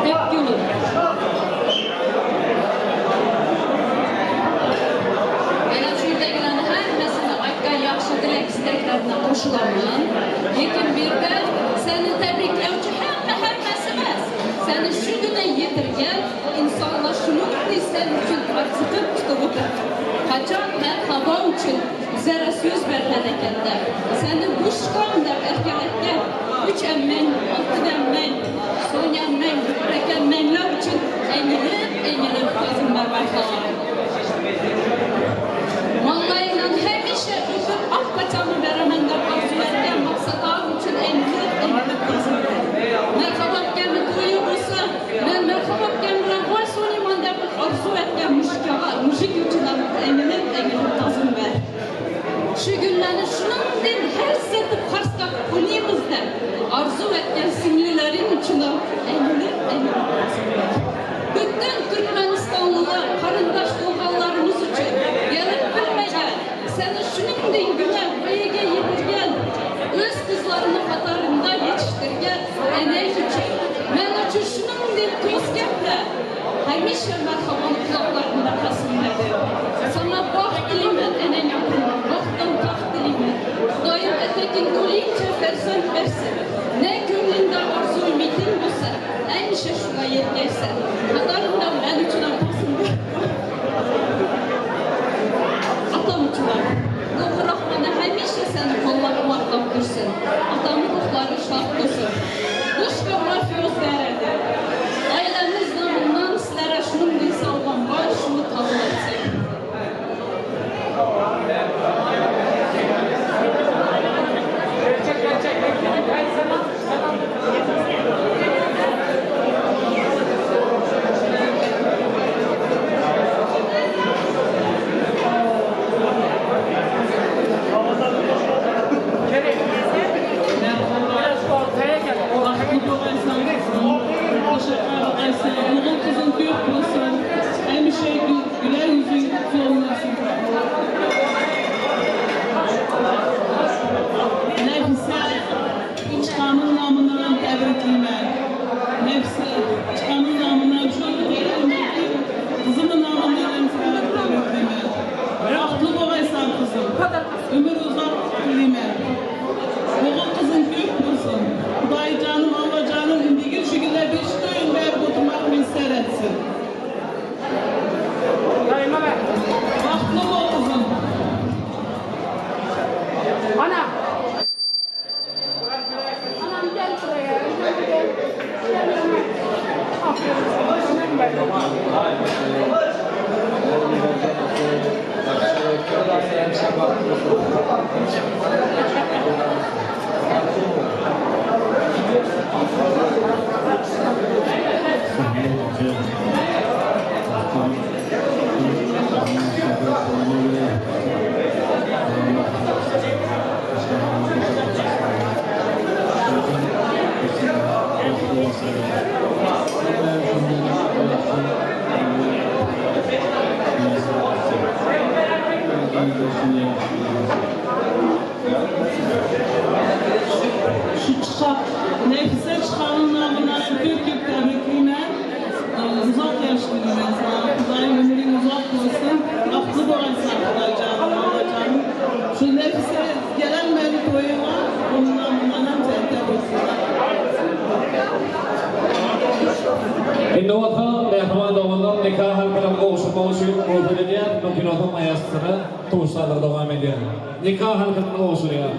Hep gülün. Mana shu yerdagilarni hammasini aytgan yaxshi tilak istaklarini qo'shilaman. Lekin bu yerda seni tabriklovchi hamma hammasi emas. Seni shu kunga yetirgan insonlar shuningdek sen uchun orziqib kutib o'tiradi. Qachon marhabo uchun bizlara so'z bergan ekanda, seni bushqon deb erkalatgan uch ammang, oltin ammang, Sonya ammang, Muborak ammanglar uchun egilib, egilib ta'zim marhabo. Manglayimdan hemişe öpüp ak paçamı veremen deb arzu etgan maqsadlar uchun egilib, egilib ta'zim Merhaba akami to'yi bo'lsa, men merhaba akam bilan vals o'ynayman deb orzu etgan mushuk uchun ham egilib, egilib ta'zim ber. Shu kunlarni shuningdek har setib qarsqab o'ynaymiz deb orzu etgan singlilaring uchun ham egilib, egilib ta'zim ber. Bütün Türkmenistanlılar, qarindosh tug'anlarimiz uchun gelip bilmagan, seni shuningdek güne voyaga yetirgan, o'z qizlarini qatorida yetishtirgan enang uchun, men uchun shuningdek to'z gaplar hamisha marhaboni quloqlarimda qasimladi. Sana baxt tilayman enang otimdan, baxtdan taxt tilayman. Xudoyim etaking to'lingcha farzand bersin. Ne ko'nglingda orzu umiding bo'lsa, hamisha shunga yetgaysan. Qatorimda men uchun ham ta'zim ber. Atam uchun ham. Ruhi Rahmoni hamisha seni qo'llab quvvatlab tursin. Atamning ruhlari shod bo'lsin. Dushka mafioz beradi. Ailamiz nomidan sizlarga shuningdek sovg'am bor, shuni qabul etsak. Baxtlı bo'lasan, qo'shiqlar o'g'il qizing ko'p bo'lsin, hamisha güler yuzing so'lmasin. Nefise çıkanın namından təbrikliyəm. Nefise çıkanın namından çok hürmetli, kızımın namından seni təbrikliyəm. Baxtlı bo'lasan kızım. Ömür uzak dileyim. Oğul kızın köp bo'lsin. Xudoy canım, Allah canım, indigil şu günler beş toyun berip oturmak müyesser etsin. Baxtlı bol kızım. Ana. Anam gel buraya. Gel gel. Gel yana. Aferin sana. Şu çıkak, Nefise çıkan Çykanyň namyndan hem köp-köp täbrikleýmen. Uzak ýaş dileýmen saňa. Hudaýym ömrüň uzak bolsun. Bagtly bolaýsaň Hudaý janym, Alla janym. Şu Nefise gelen meni toýuňa, onuň namyndan hem seni täbrikleýmen. Indi bolsa mähriban doganlar nika halkalaryny gowşurmak üçin rugsat edýär, mümkin bolsa maýasyna tuşlarlar dowam edýär. Nika halkasyny gowşurýar.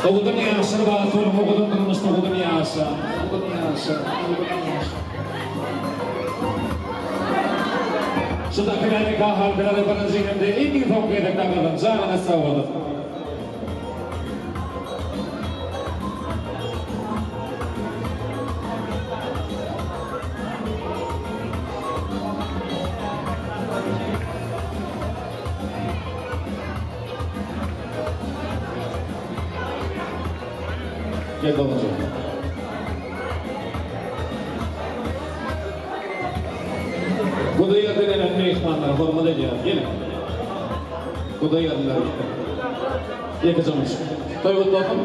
Owadan ýaşlar bagtly boluň owadan durmuşda owadan ýaşa owadan ýaşa owadan ýaşa. Şu dakylan nika halkalary birinji hem-de iň soňky gezek dakylan janyňyz sag bolsun. Gel doganjygym. Guda ýerden gelen myhmanlara hormat edýäris. Geliň. Guda ýerliler. Ýekeje muş. Toý gutly bolsun.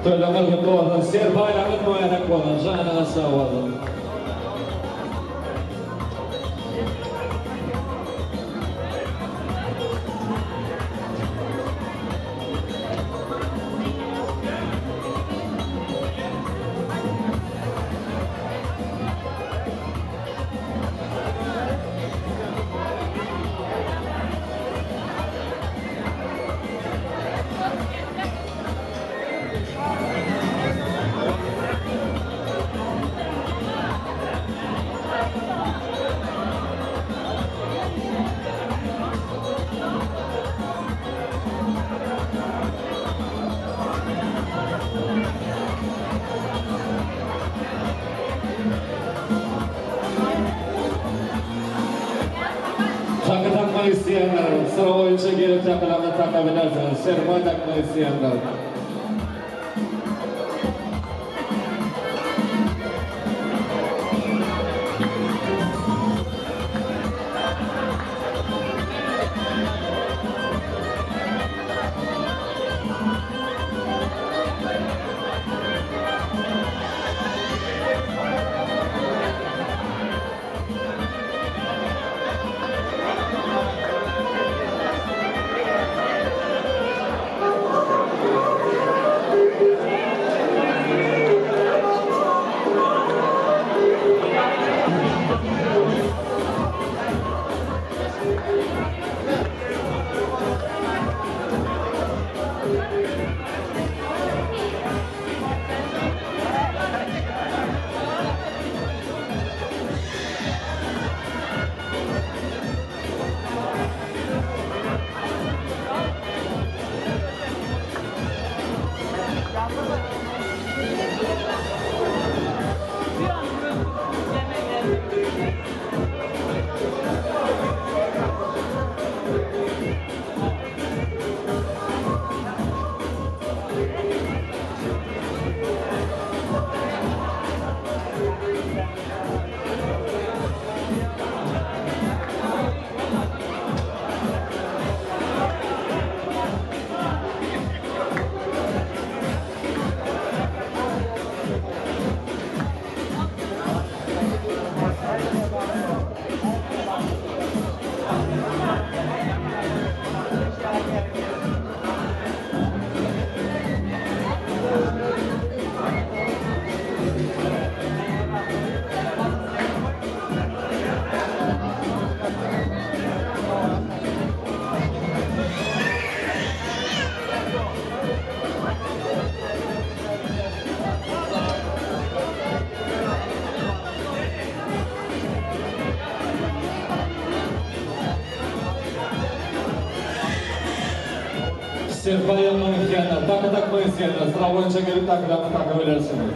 Toýlaryňyz gutly bolsun. Serpaýlaryňyz mübärek bolsun. Janyňyz sag bolsun. Takı takmak isteyenler, sıra boýunça gelip takylaryny taka bilersiňiz. Serpaý takmak isteyenler. Serpaý almak isleýänler, taka takmak isleýänler sıra boýunça gelip takalaryny taka bilersiňiz.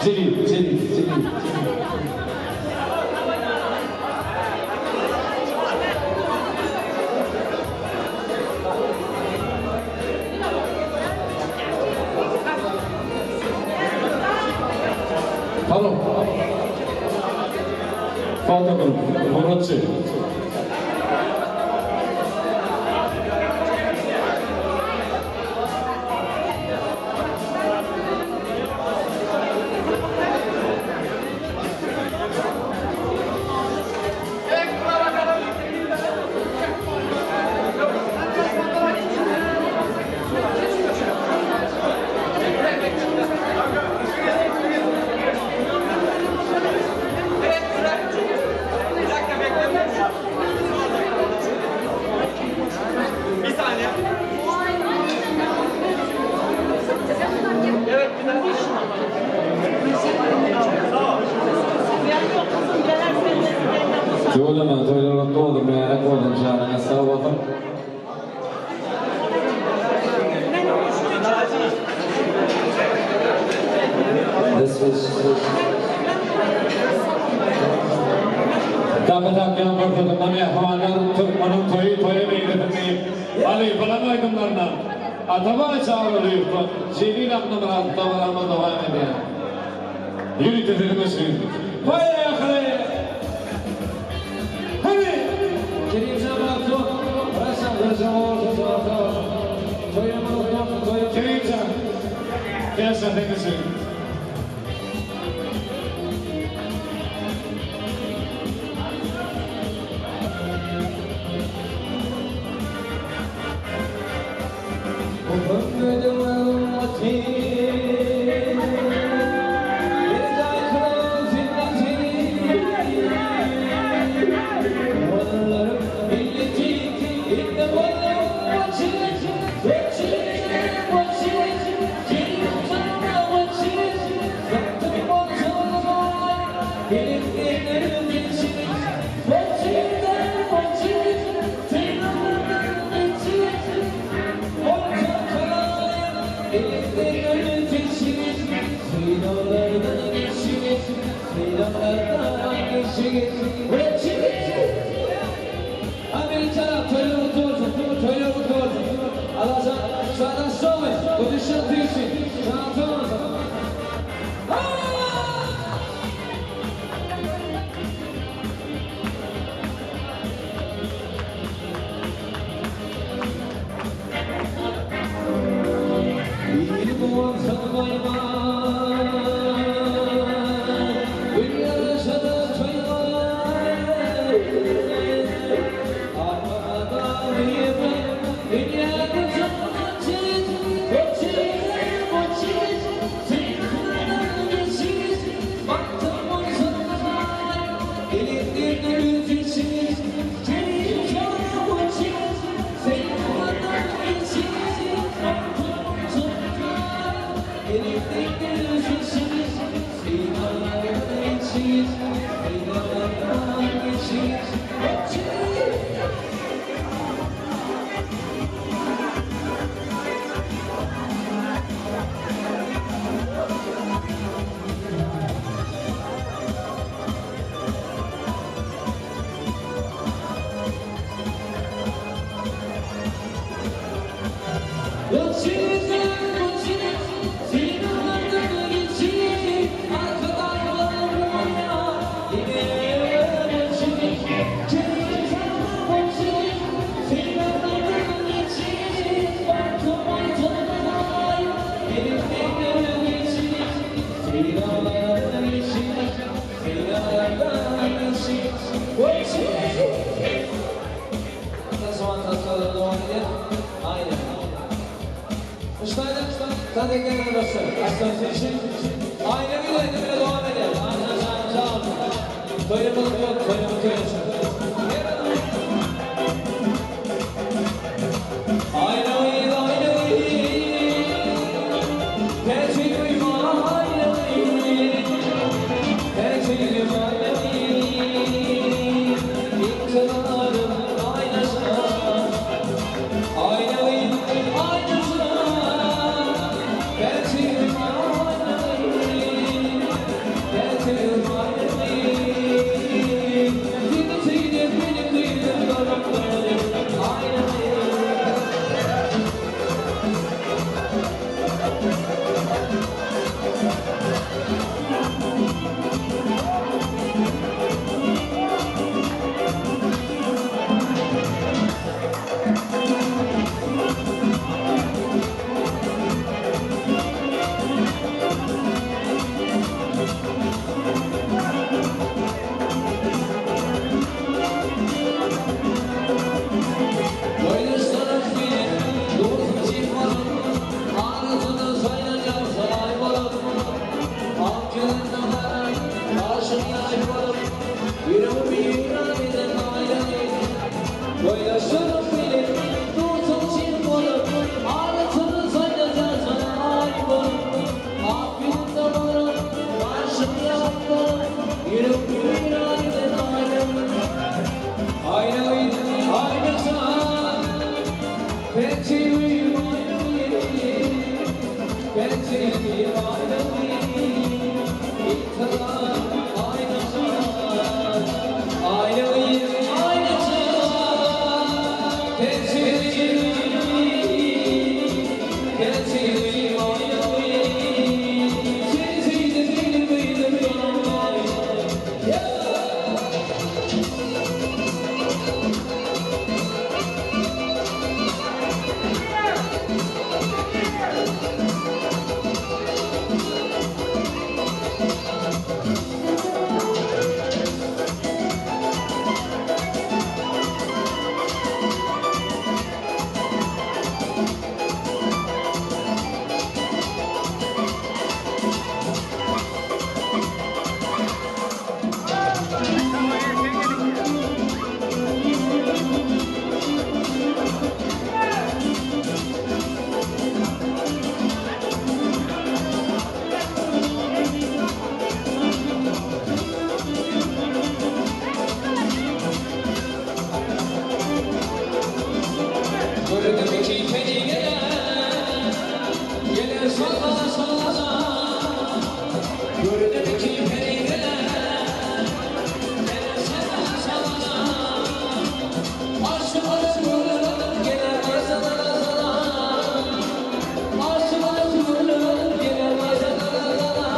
Jelil, Jelil, Jelil. Halo. Fotogram, Muratçy. Tüweleme, toýlar gutly bolsun, mübärek bolsun, janyňyz sag bolsun. Dagy tapýan pursadynda mähribanlar türkmeniň toýy toýa meňzesin diýip, halypalar aýdymlaryndan Atabaý Çarylyýewden Jelil Annamyradow dabaramyz dowam edýär. Ýörite siziň üçin. Poýehali! Hany! Kerimjan Barto, Raşan, Raşan olsun, sag olsun. Toýumyz gutly bolsun, toýumyz. Kerimjan, ýaşa seň üçin. Muhammediň ymmaty, berjaý kylan sünneti, Ogullaryň milleti, indi boldy waçy, waçy, waçy, Kerim jana waçy, Satdym bolsun, Gelinlerim geçi, waçy-da waçy, Seýranlardan geçi, Aýna gyz aýdymy bilen dowam edýär. Aýna janyň sag bolsun. Toýumyz gutly, toýumyz toý bolsun. Aýna gyz, aýna gyz, Täçi guýma aýna gyz, Täçi guýma aýna gyz, Intizarym aýnaşan. Aýna gyz, aýnaşan, Täçi guýma aýna gyz, Täçi guýma aýna gyz, Seni söýdüm, meni söýdüm, görüp gördüm, aýna gyz. Goýlaşdyryp meni, dursun çyg bolup, Arasyna saýlanýar saraý bolup. Ak ýüzünde gara, gaşyň ýaý bolup, Ýüregimi weýran eden aýlany. Goýlaşdyryp meni, dursun çyg bolup, Arasyna saýlanýar saraý bolup. Ak ýüzünde gara, gaşyň ýaý bolup, Ýüregimi weýran eden aýlany. Aýna gyz, aýna jan, Penjirem aýna gyz, penjirem aýna gyz, Intizar aýna jan, aýna gyz, aýna jan, Penjirem aýna gyz, penjirem aýna gyz, Seni söýdüm, seni söýdüm, ýalan aýna. Gördüm ki peri gelen, gelen salla salla. Gördüm ki peri gelen, gelen salla salla. Aşıkları görüp gelen salla salla. Aşıkları görüp gelen salla salla.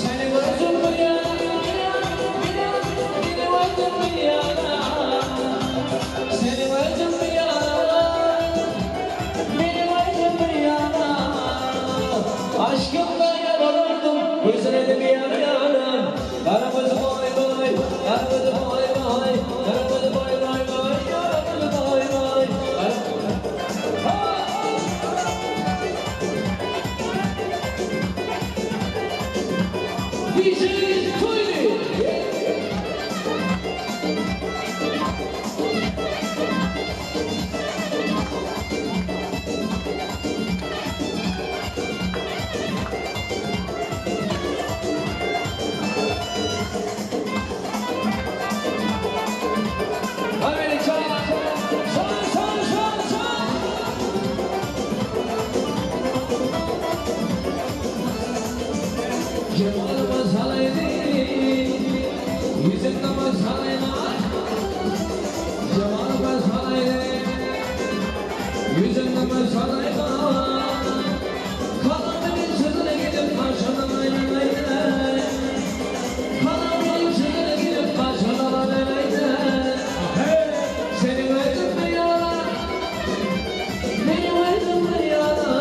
Seni gördüm bir yana, bir yana, bir yana, beni gördüm bir yana. Seni gördüm bir yana, beni gördüm bir yana. Aşkımla yaralırdım, gözüne bir yana yana. Karamızı boy boy, karamızı boy boy, karamızı boy boy boy, karamızı boy boy. Ha! DJ Toyli. Haydi çal, çal, çal, çal, çal. Cemalımız halaydı, yüzündemiz halaylar. Cemalımız halaydı, yüzündemiz halaylar. Kalamın sözüne gidip karşıdan aynen. Kalamın sözüne gidip karşıdan aynen. Seni verdim mi yana, beni verdim mi yana.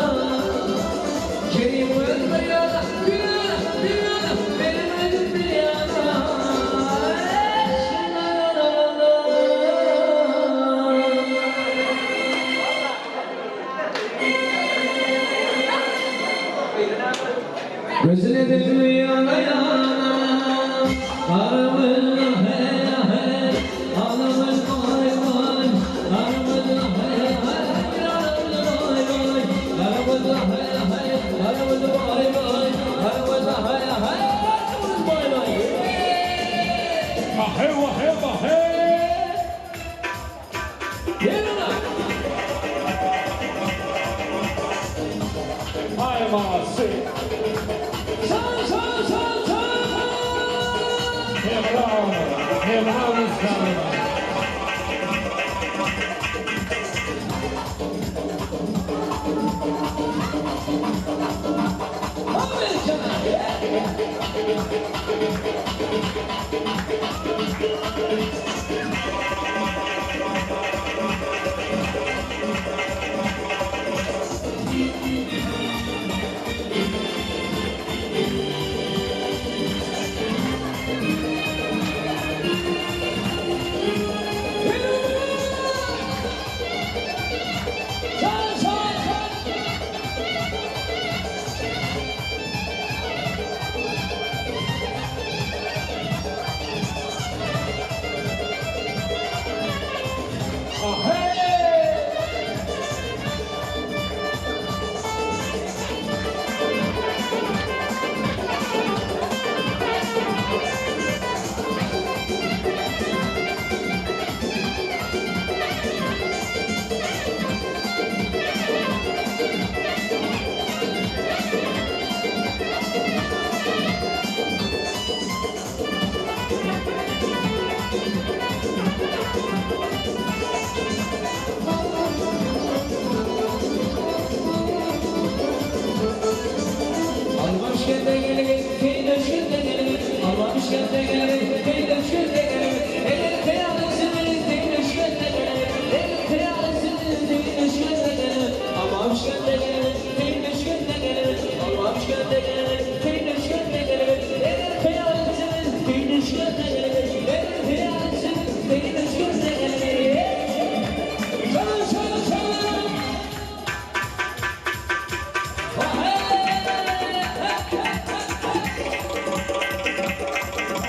Kerim ölme yana, bir yana, bir yana, benim ölüm bir yana. Gözüne dökülü yana yana Aramızda hey hey Aramız vay vay Aramızda hey hey Aramız vay vay Aramızda hey hey Aramız vay vay Aramızda hey hey Aramız vay vay Ahey vahey vahey. Yerine Ay masi. Sağ sağ sağ sağ Hemra. Hemra Mustafa. Sağ sağ sağ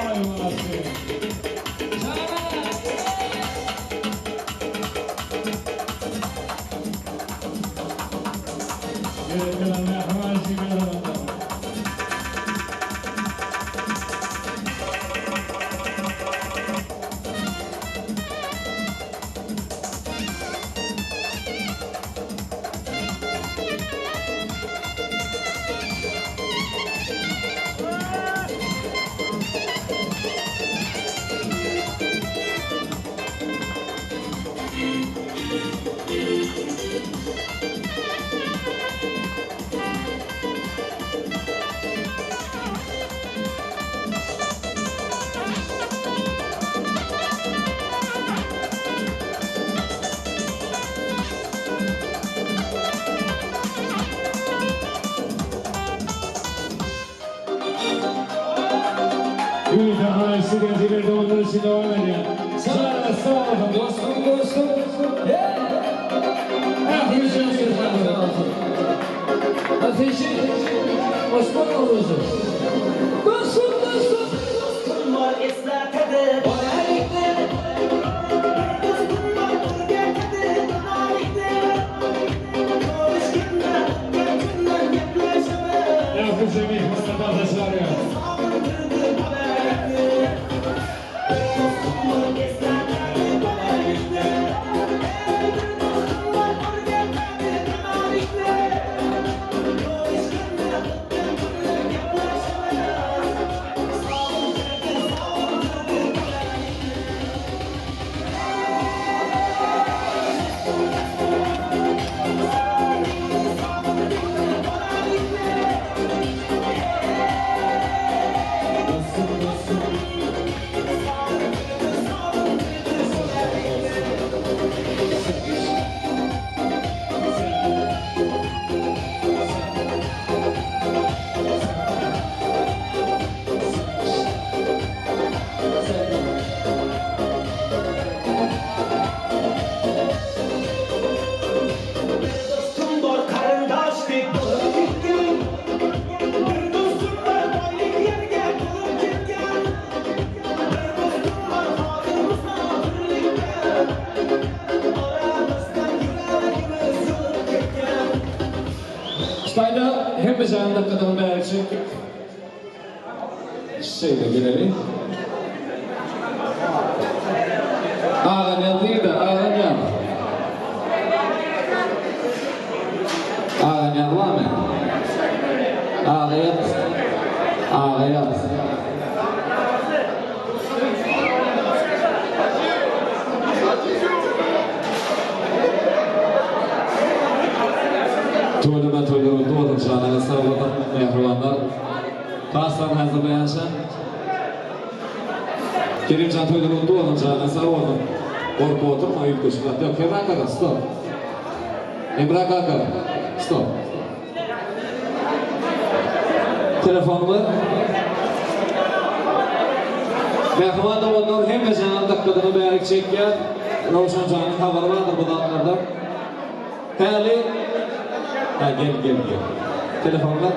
Ay masi. Gerekli mehman şükür. Ýurda haýsy geziler dolandyryşy dowam edýär. Sağ sağ olun. Dostum dostum Ähli Ateşi Osman Orucu. Dostum dostum. Dostum var esnetedi Dostum var ürgetedi Dönerlikte Görüşkünler Geçinler gepleşeme Ähli mehmanlar daşarya. Sağındırdı haberlikte Dostum var esnetedi Dönerlikte Dostum var ürgetedi Dönerlikte Görüşkünler Geçinler gepleşeme Sağındırdı sağındırdı haberlikte. Ştaýda hemme jany dakgadyny bäri çekdik. Şeýle geleli. Aganýaz nirde? Aganýaz. Aganýaz barmy? Agaýaz. Agaýaz. Tüweleme toýlar gutly bolsun janyňyz sag bolsun mähribanlar. Pastany hazyrlaýança Kerimjan toýlar gutly bolsun janyň sag bolsun. Gorkup oturma üýtgeşik zat ýok. Hemra kaka stop. Hemra kaka stop. Telefonyňy ber. Mähriban doganlar hemme janyň dykgatyny bärik çekýär. Röwşen janyň habary bardyr bu zatlardan. Häli Hä gel gel gel. Telefonyňy ber.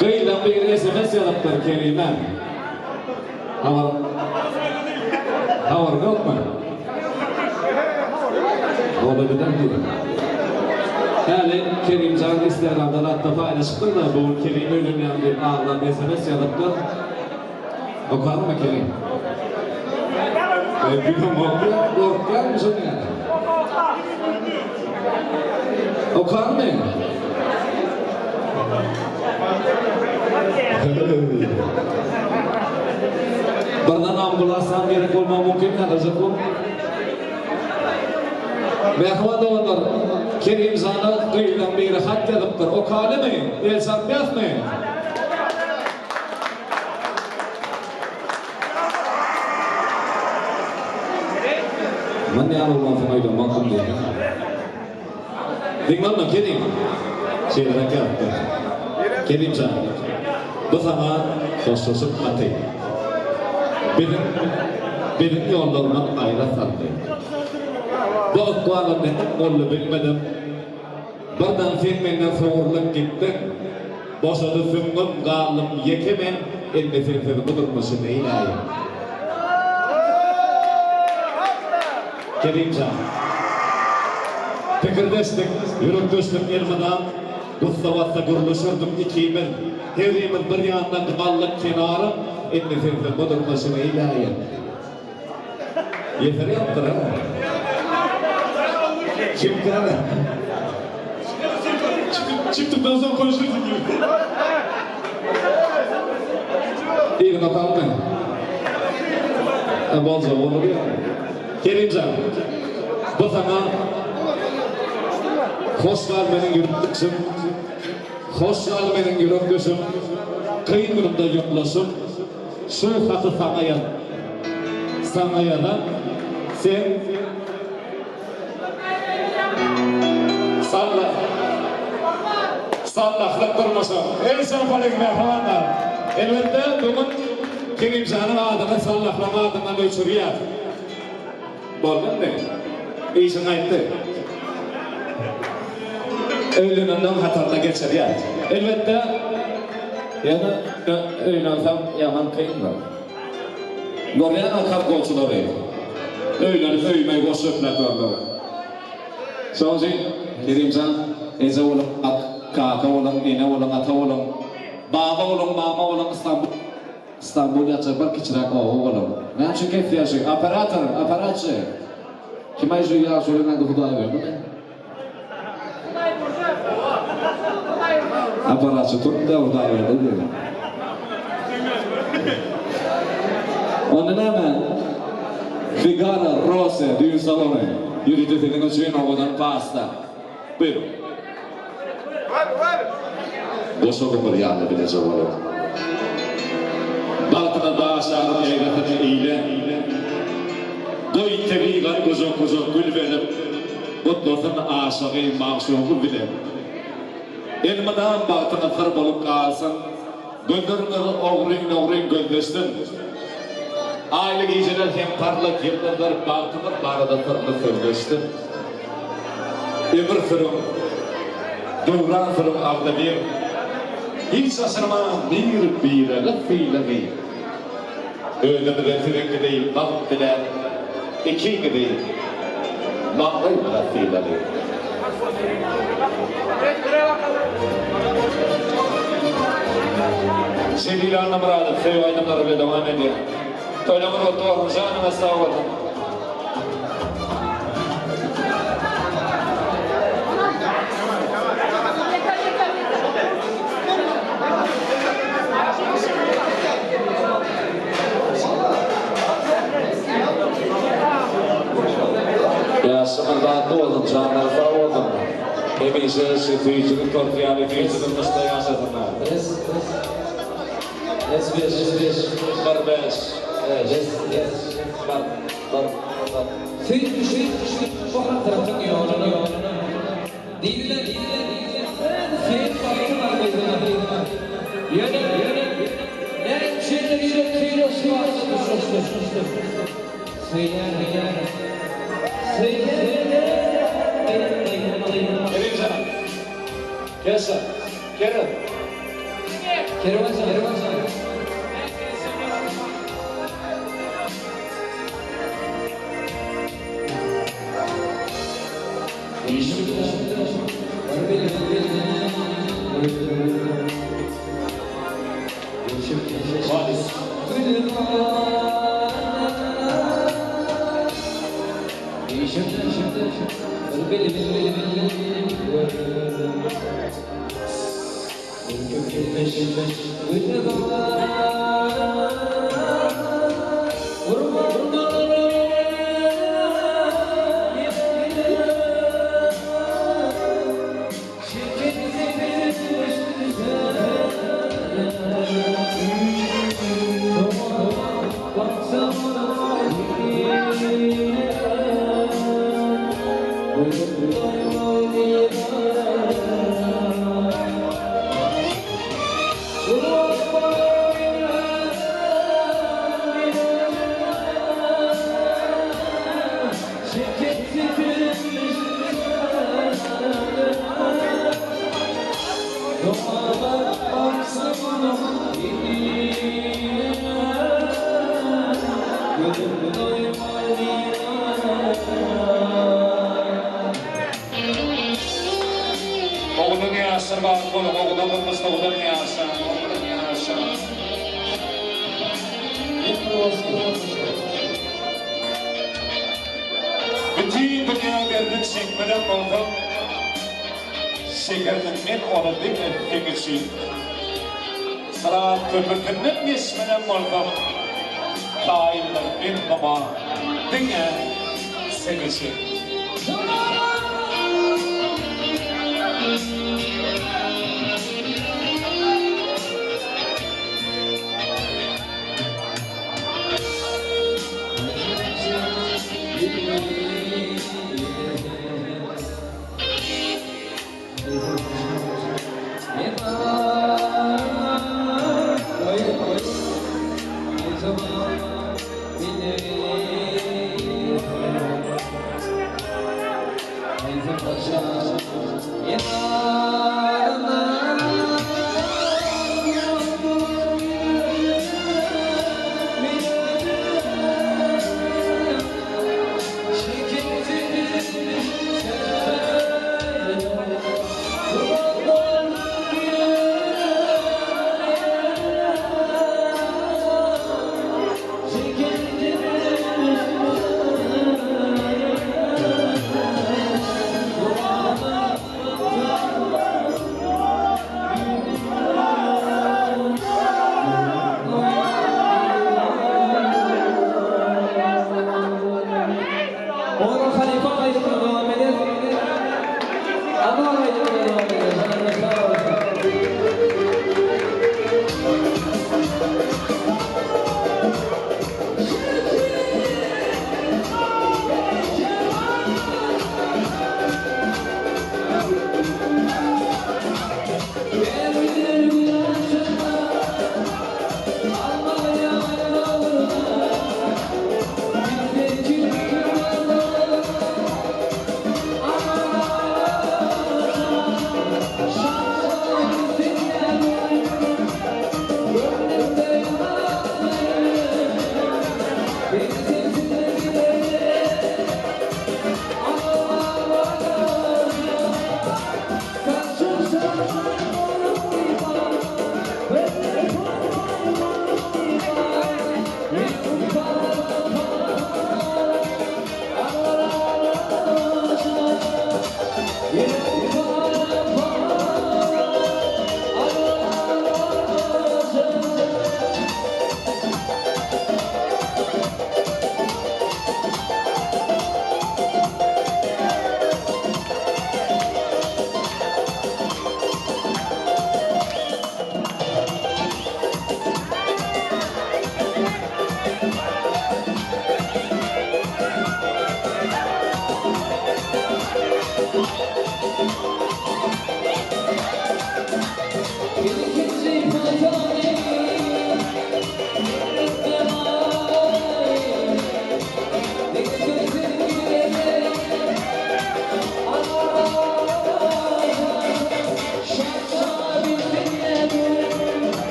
Gyzlaň biri sms ýazypdyr Kerime. Habar Habaryň ýokmy? Bolabilir diýdim. Häli Kerimjan Instagramda zatda paýlaşypdyr-da, bu gün Kerim öýlenýän diýip aglap sms ýazypdyr. Okadyňmy Kerim? E, bilemok, gorkýarmy şoň ýaly? Okadyňmy? Birden ambulansam gerek bolmagy mümkin häzirjek bu. Mähriban doganlar, Kerimjana gyzlaň biri hat ýazypdyr. Okalymy? El çarpýasmy? Mundan bolmansoň aýdamokdym diýdim. Diňle onda Kerim. Şeýleräk ýazypdyr. Kerim jan, bu saňa hoşlaşyk haty. Biziň biziň ýollarymyz aýra saldy. Bu ykbala näme boldy bilmedim. Birden sen menden sogrulyp gitdiň. Boşady süňňüm, galdym ýeke men, indi sensiz bu durmuşy neýläýin. Kerim jan. Pikirdeşdik, ýürekdeşdik elmydam, Gussa-bassa gürleşerdik ikimiz. Herimiz bir ýanda galdyk kenaryň, Indi sensiz bu durmuşy neýläýin. Ýeser ýapdyr ha. Kim kâr? Çıktıktan sonra konuşursun gibi. Yzyna salmy? E, bolja olur ya. Kerimjan, bu saňa hoş gal meniň ýürekdeşim, hoş gal meniň ýürekdeşim, kyn günümde ýoldaşym. Şu haty saňa ýaz saňa ýazan sen Salla Sallahlyk durmuşa el çarpalyň mähribanlar. Elbetde bu gün Kerimjanyň adyny Sallahlaň adyndan öçürýäs. Boldy indi. Işiň gaýtdy. Öýlenenden hataryna geçirýär. Elbetde, ýöne öýlenseň ýaman kyndyr. Görýäňä kolhozçylary. Öýlenip öýme-öý goş çöpläp ýörler. Şonuň üçin Kerimjan, eje boluň, kaka boluň, ene boluň, ata boluň, baba boluň, mama boluň, Istanbul. Stambul ýatjak bir kiçiräk oba bolar. Näme üçin kesýär şu? Operator, aparatçy. Kim-aý şu ýaşulyň ady Hudaýberdimi? Aparatçy turdy-da Hudaýberdi diýdi. Onda näme? Figaro Rose düýn salony. Ýörite siziň üçin owadan pasta. Buyurun. Goşa gumur ýaly bileje bolup. Bagtyna daş aryp ýaýrasyn eýle. Goý tebigat gujak-gujak gül berip, Gutlasyn aşygy magşugy bilen. Elmydam bagtyňyz syr bolup galsyn. Gözleriňiz ogryn-ogryn gözleşsin. Aýly gijeler hem parlak ýyldyzlar bagtymyz barada syrly sözleşsin. Ömür sürüň, döwran sürüň agzybir. Hiç aşyrmaň bir-birege sylagy. Özümize siziňki deý bagt diläp, ikiňizi maňlaýymyza sylaly. Jelil Annamyradow söýgi aýdymlary bilen dowam edýär. Toýlaryňyz gutly bolsun, janyňyz sag bolsun. Ýaşyňyz bagtly bolsun, janyňyz sag bolsun. Hemişe şu süýjülik torty ýaly süýji durmuşda ýaşasynlar. Res, res. Res beş, res beş. Bir beş, beş, Res, res. Bir, bir, bir. Söýüp düşüp, bu hasratyň ýoluna. Diýdiler, diýdiler, öz söýen bagty bar gyzyna. Ýöne, ýöne, näme üçindir ýürek söýle şu wagtda duşuşdy. Söýýän, söýýän, söýýän, gyýylma. Kerim jan. Keşa. Kerem. Kerwen jan, Kerwen jan. Valis. Ogudan ýaşlar bagtly boluň, ogudan durmuşda ogudan ýaşaň, ogudan ýaşaň. Bütin dünýä derdin çekmenem bolsam, Çekerdim men ony diňe seň üçin. Syrat köprüsinden geçmenem bolsam, Kaýyldym men muňa diňe seň üçin. Onuň halypa aýdymyny dowam eder. Aman aýdymyny dowam eder. Janyňyz sag bolsun.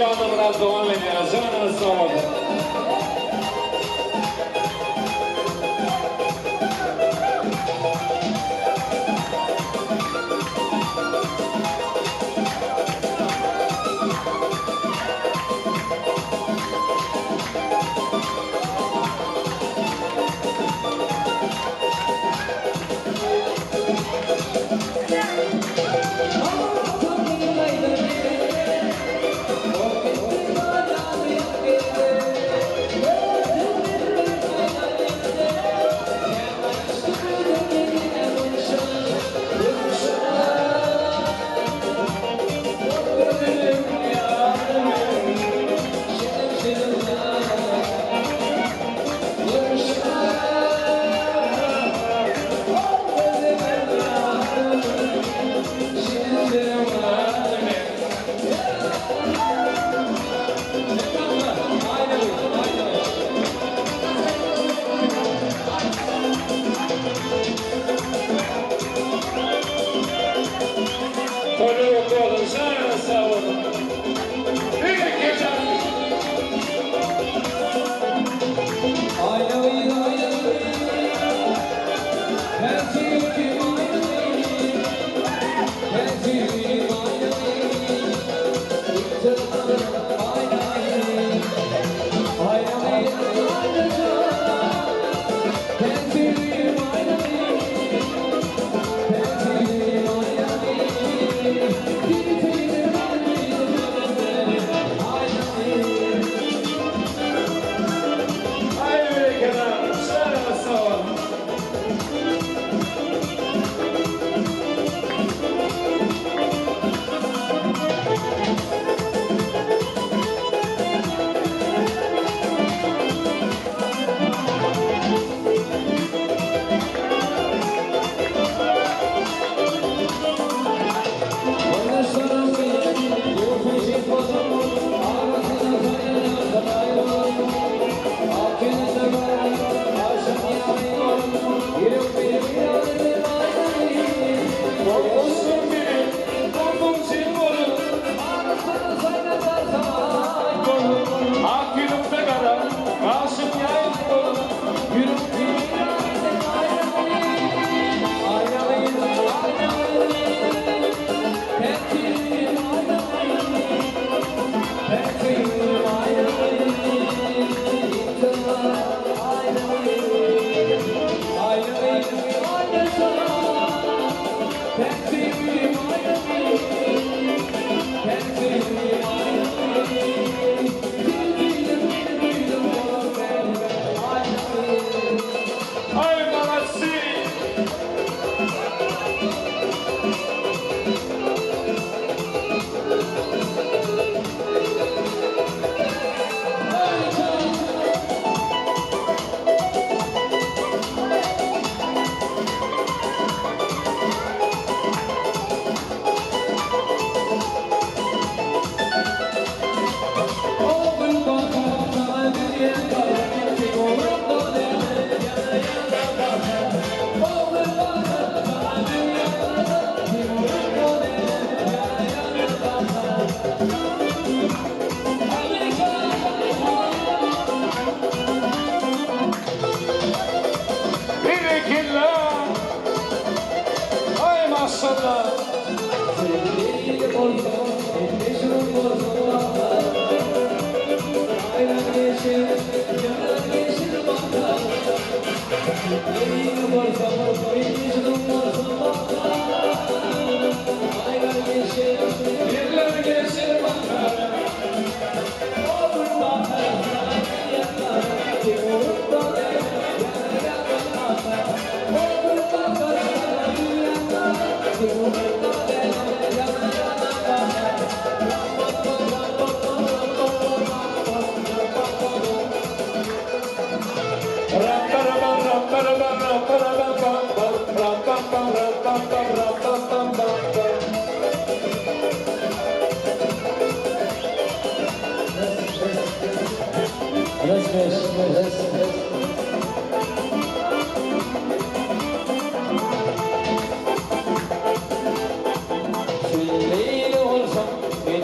Kerim Annamyrat dowam edýär. Janyňyz sag bolsun. Toýlar gutly bolsun, janyňyz sag bolsun. Aý berekella, janyňyz sag bolsun. Bolsun benim, bolsun bolun. Ak ýürekde gara, gaşym ýaýyp bolun. Aý malatsy! Berekella! Aý maşallah!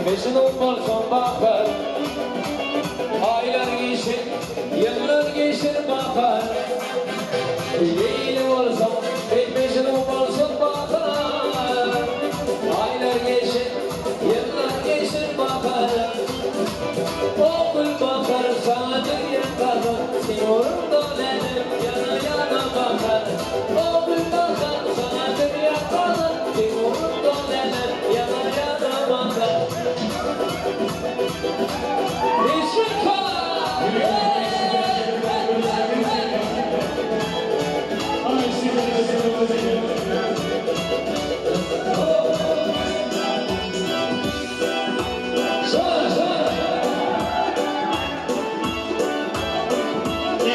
Mejnun bolsam bahar. Aýlar geçir, ýyllar geçir bahar. Leýli bolsam, men Mejnun bolsam bahar. Aýlar geçir, ýyllar geçir bahar. O gül bahar saňa dünýä gahar. Seň ugrunda lälim ýana-ýana bahar. O gül bahar saňa dünýä gahar. Seň ugrunda lälim ýana-ýana bahar.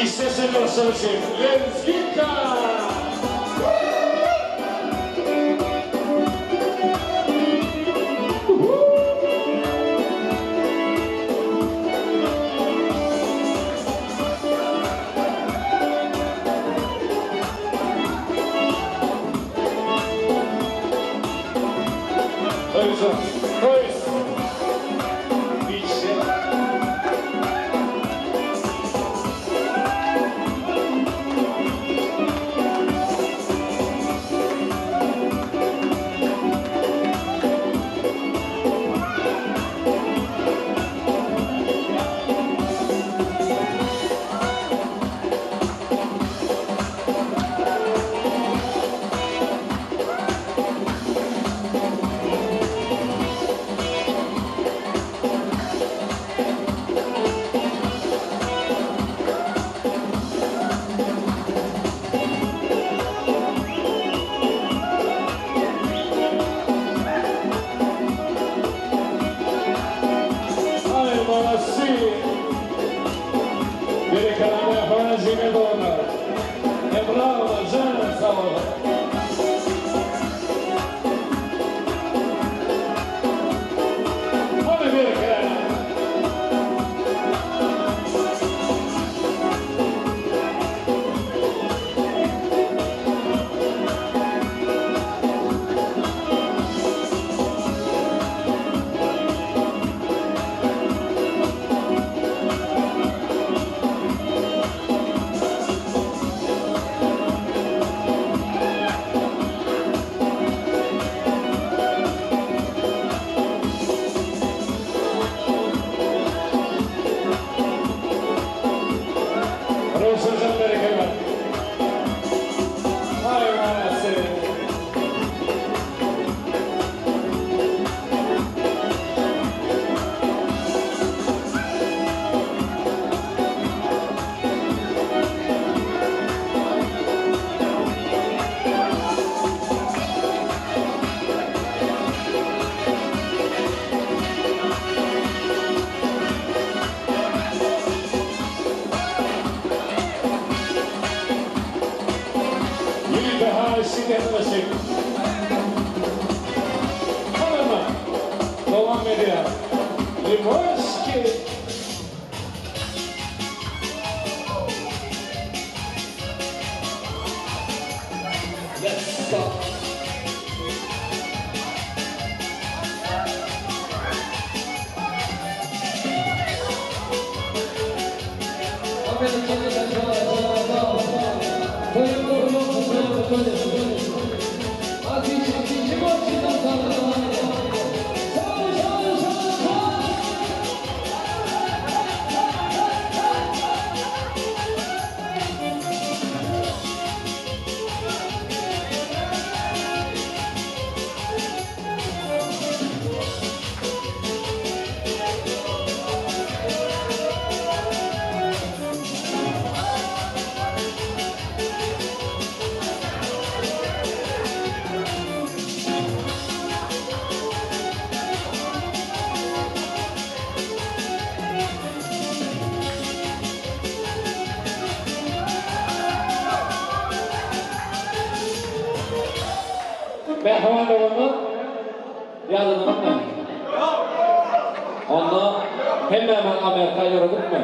İşte senin Lezginka! Dois, Mähriban doganlar, ýadyňyzmy? Onda hemmämiz Amerika ýöredikmi?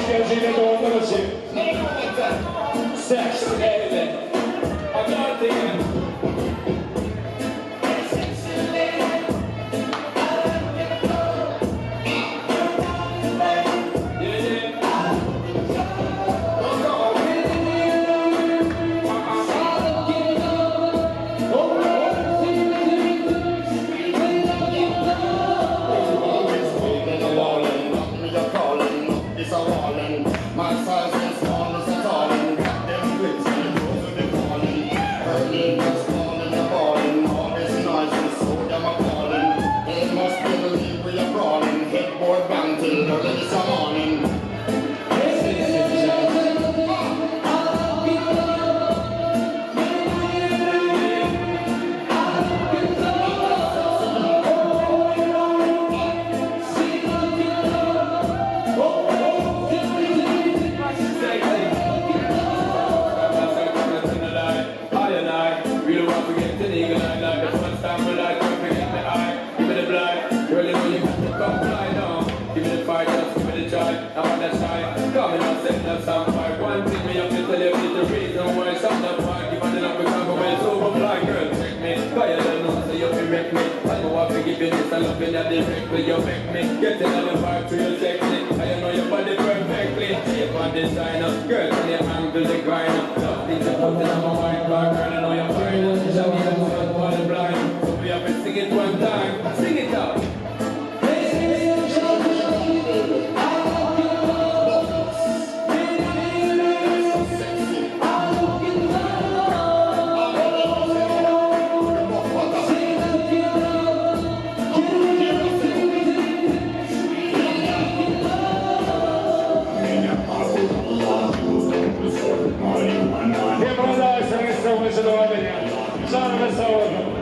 Şekerci ile Doğanlar için. Sexy lady, I got it. I and I really want to get an eagle eye like the first time we like to forget the eye. Give me the blind, girl, you know you got to come fly down. Give me the fire, just give me the joy. I wanna try. Come and I'll set us on fire. One thing me have to tell you is the reason why some the park. Give me the love, we can't go well, so fly, girl, check me. Cause you don't know, so you fi wreck me. I know I fi give you this, I love you that directly. You make me get in on the vibe to your sexy. I know your body perfectly. Shape and designer, girl, can you handle the grinder? Love things you put in my mind, girl, I know you're fine. Show me I'm so blind. So we have to sing it one time. Sing it out. Hemralar seni savunuşu devam ediyor. Canını sağ olun.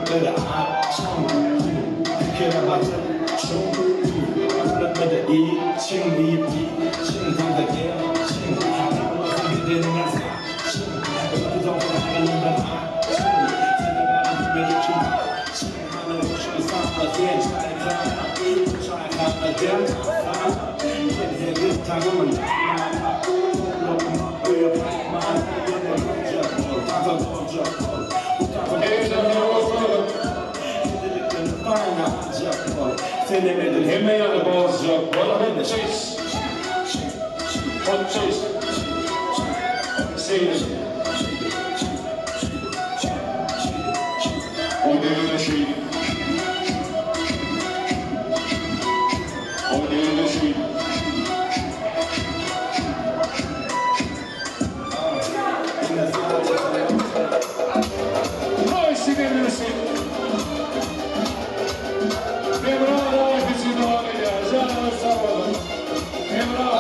Ýürekleri açyň, Pikire batyp, çuň, Üfletmede içiň diýip, içiň Taňda geçiň, Tapylmasyn bedeniňe saçyň, Ötüden soň aňyňdan açyň, Sende bäri diýmeli kim açyň, Hany huşuňy sakla sen çaýhana, Bu çaýhana dem alsana, Sen hergiz tagamyny tapmana, Howlukma öýe gaýtmana, Ýene görjek bol, tasa doljak bol, Bu tasa Ýedilikden paýyňy aljak bol, Senem edil Hemme ýaly boljak bol. Hotçyş. Hotçyş. Şeýle. O döwre şeýle. O döwre şeýle. Haýsy demlisi? Emrah daýysy dowam edýär. Janyňyz sag bolsun. Emrah.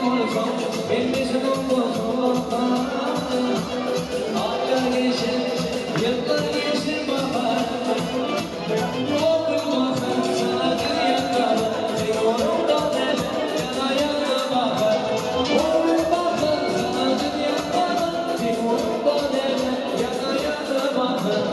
bolsam, men Mejnun bolsam Aýlar geçer, ýyllar geçer bahar O gül bakar sana dünýä galar Sen onuň dal ýana ýana bakar O gül bakar sana dünýä galar Sen onuň dal ýana ýana bakar.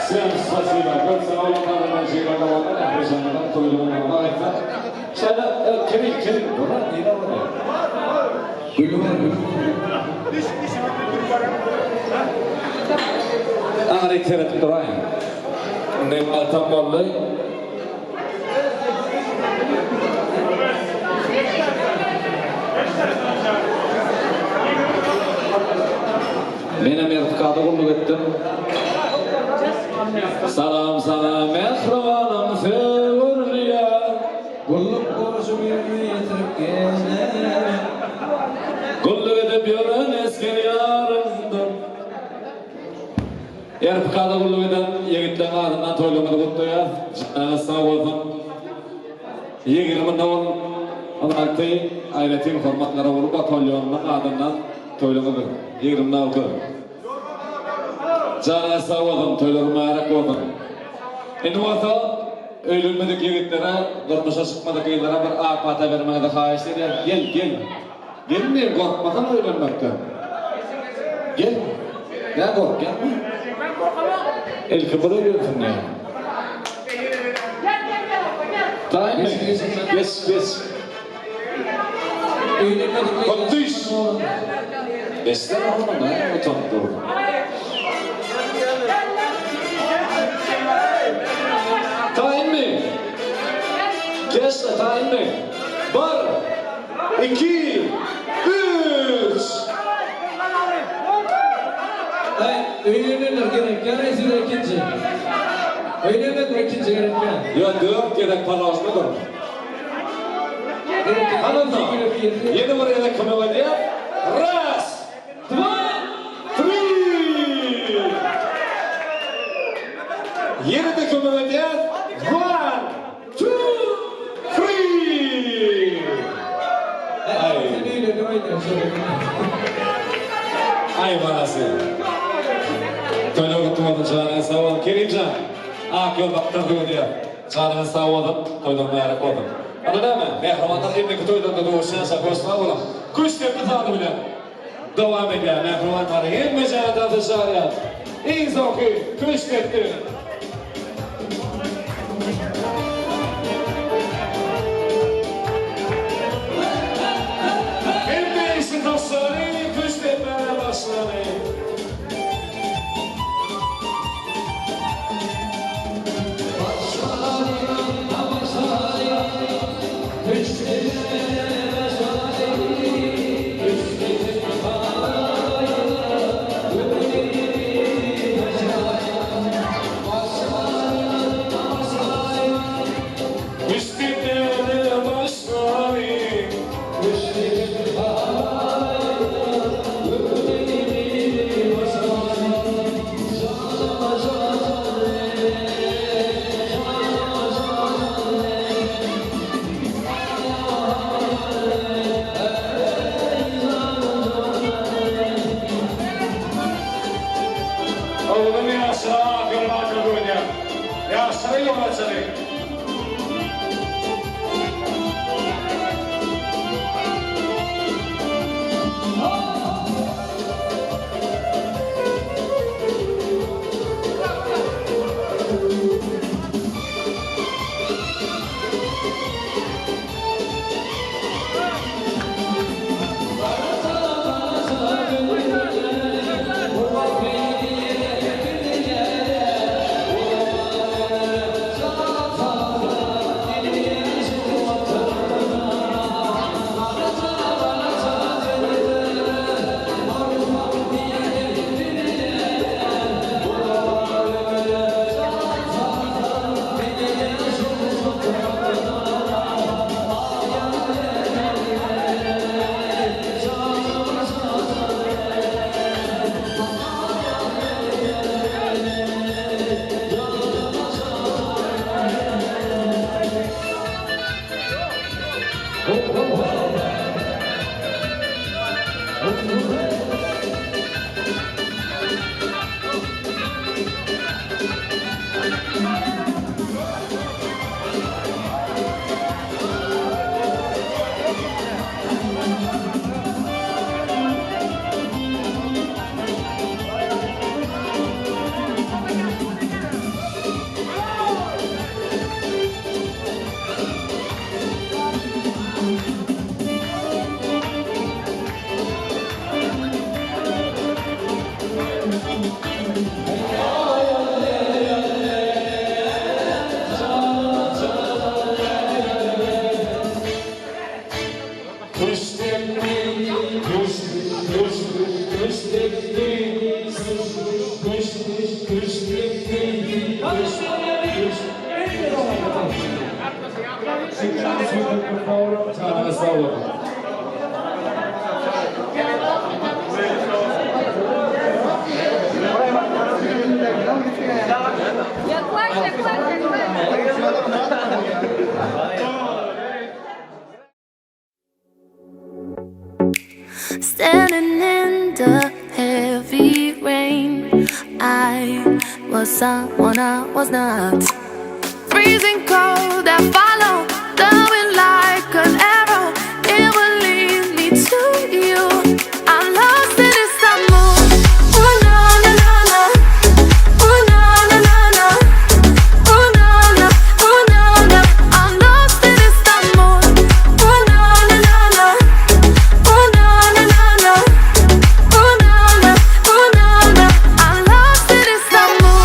Всем спасибо. Köp sag boluň Garyndaşlar ähli janlaryň toýlugyny Allah etsin. Şeýle Kerim Kerim bura nire bolýar? Gülü bar gülü. Aňryk seredip duraýyň. Indi altam boldy. Menem RTK-da gulluk etdim. Salam sana mähribanym sögürýä. Gulluk borjumy ýerine ýetirip geldim. Gulluk edip ýören esger ýarymdyr. RTK-da gulluk eden ýigitleň adyndan toýlaryňyzy gutlaýas. Janyňyz sag bolsun. 20 nol 16 aýratyn hormat garawuly batalýonynyň adyndan toýlaryňyz 26. Janyňyz sag bolsun, toýlar mübärek bolsun. Indi bolsa öýlenmedik ýigitlere, durmuşa çykmadyk gyzlara bir ak pata bermegiňizi haýyşt edýän. Gel, gel. Gelin diýen gorkmasana öýlenmekden. Gel. Nä gorkýaňmy? Ilki bir öýlensin diýýän. Taýynmy? Geç, geç. Öýlenmedik Düş. Geçsene oglum, näme utanyp durdyň? Taýynmy? Geç-de taýynmy? Bir, iki, üç! Aý, öýlenenler gerek ýa rezil ikinji. Öýlenenler ikinji gerek ýa. Ýa dört gezek položnydyr. Hany onda, ýene bir gezek kömek edýär. Raz, dva, tri! Ýene-de kömek edýär. One, two, three! Aý. Aý balasy. Toýlar gutly bolsun, janyňyz sag bolsun. Kerimjan, ak ýol bakdan öwdýär. Janyňyz sag bolsun, toýlar mübärek bolsun. Onda näme, mähribanlar indiki toýlarda duşýança hoş sag boluň. Küştdepdi sazy bilen dowam edýär mähribanlar. Hemmejaýa tansa çagyrýas. Iň soňky küştdepdi. Hemme işi taşlary, küştdepmäge başlary. Sag boluň. Yaklaş yaklaş yaklaş. Standing in the heavy rain, I was someone I was not. Freezing cold, I follow the wind like an arrow. It will lead me to you. I'm lost in Istanbul. Ooh na na na na. Ooh na na na na. Ooh na na, ooh na na. I'm lost in Istanbul. Ooh na na na na. Ooh na na na na. Ooh na na, ooh na na. I'm lost in Istanbul.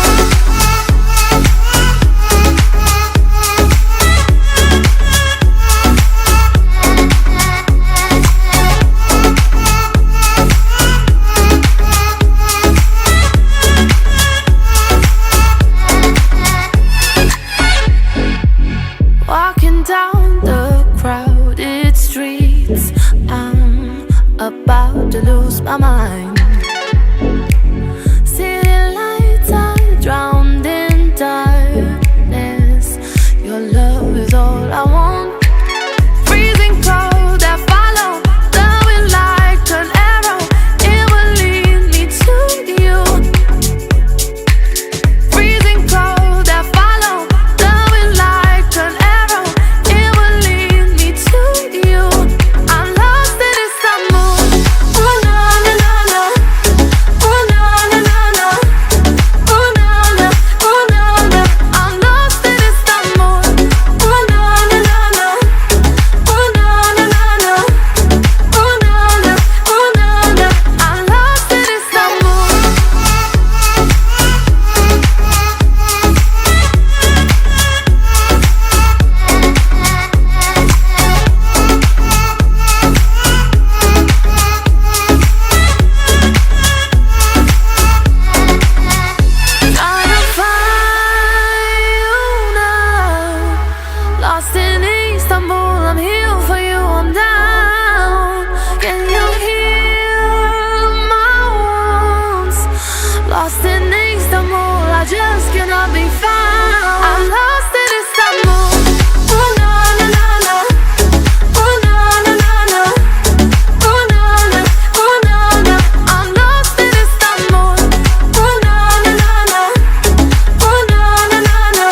Walking down the crowded streets, I'm about to lose my mind. City lights are drowned in darkness. Your love is all I want. Freezing cold, I follow the wind like an arrow. It will lead me to you. Freezing cold, I follow the wind like an arrow. It will lead me to you. I'm lost in Istanbul. Ooh na na na na. Ooh na na na na. Ooh na na, ooh na na. I'm lost in Istanbul. Ooh na na na na. Ooh na na na na. Ooh na na, ooh na na. I'm lost in Istanbul. Trying to find you now. Lost in Istanbul, I'm here for you, I'm down. Can you hear my wounds? Lost in Istanbul, I just cannot be found. I'm lost in Istanbul. Ooh na na na na. Ooh na na na na. Ooh na na, ooh na na. I'm lost in Istanbul. Ooh na na na na. Ooh na na na na.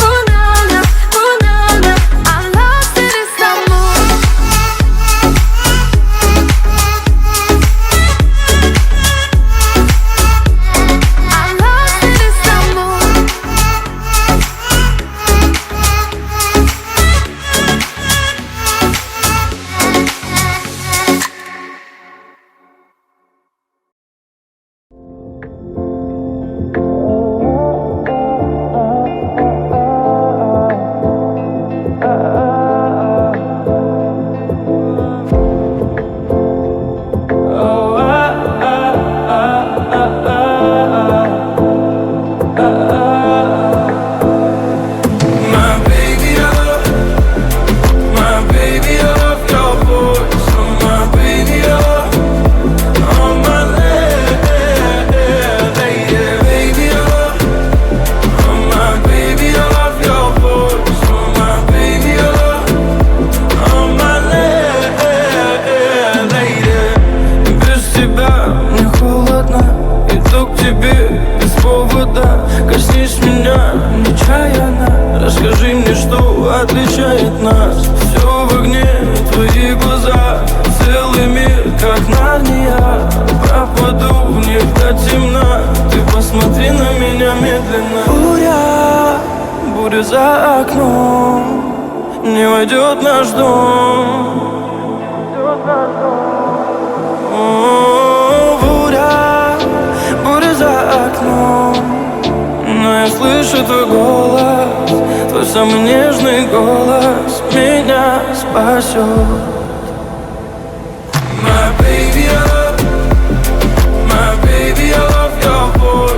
Ooh na na, ooh na na. I'm lost in Istanbul. I'm lost in Istanbul. My baby, I love, my baby, I love your voice. Oh, my baby, I love, on my lady, baby, I love, oh, my baby, I love your voice. Oh, my baby, I love, on my lady. Без тебя мне холодно, иду к тебе без повода. Коснись меня нечаянно, расскажи мне, что отличает нас. Все в огне, твои глаза, целый мир, как Нарния. Пропаду в них до темна, ты посмотри на меня медленно. Буря, буря за окном, не войдет в наш дом. О, буря, буря за окном. Но я слышу твой голос, твой самый нежный голос меня спасет. My baby, I love, my baby, I love your voice.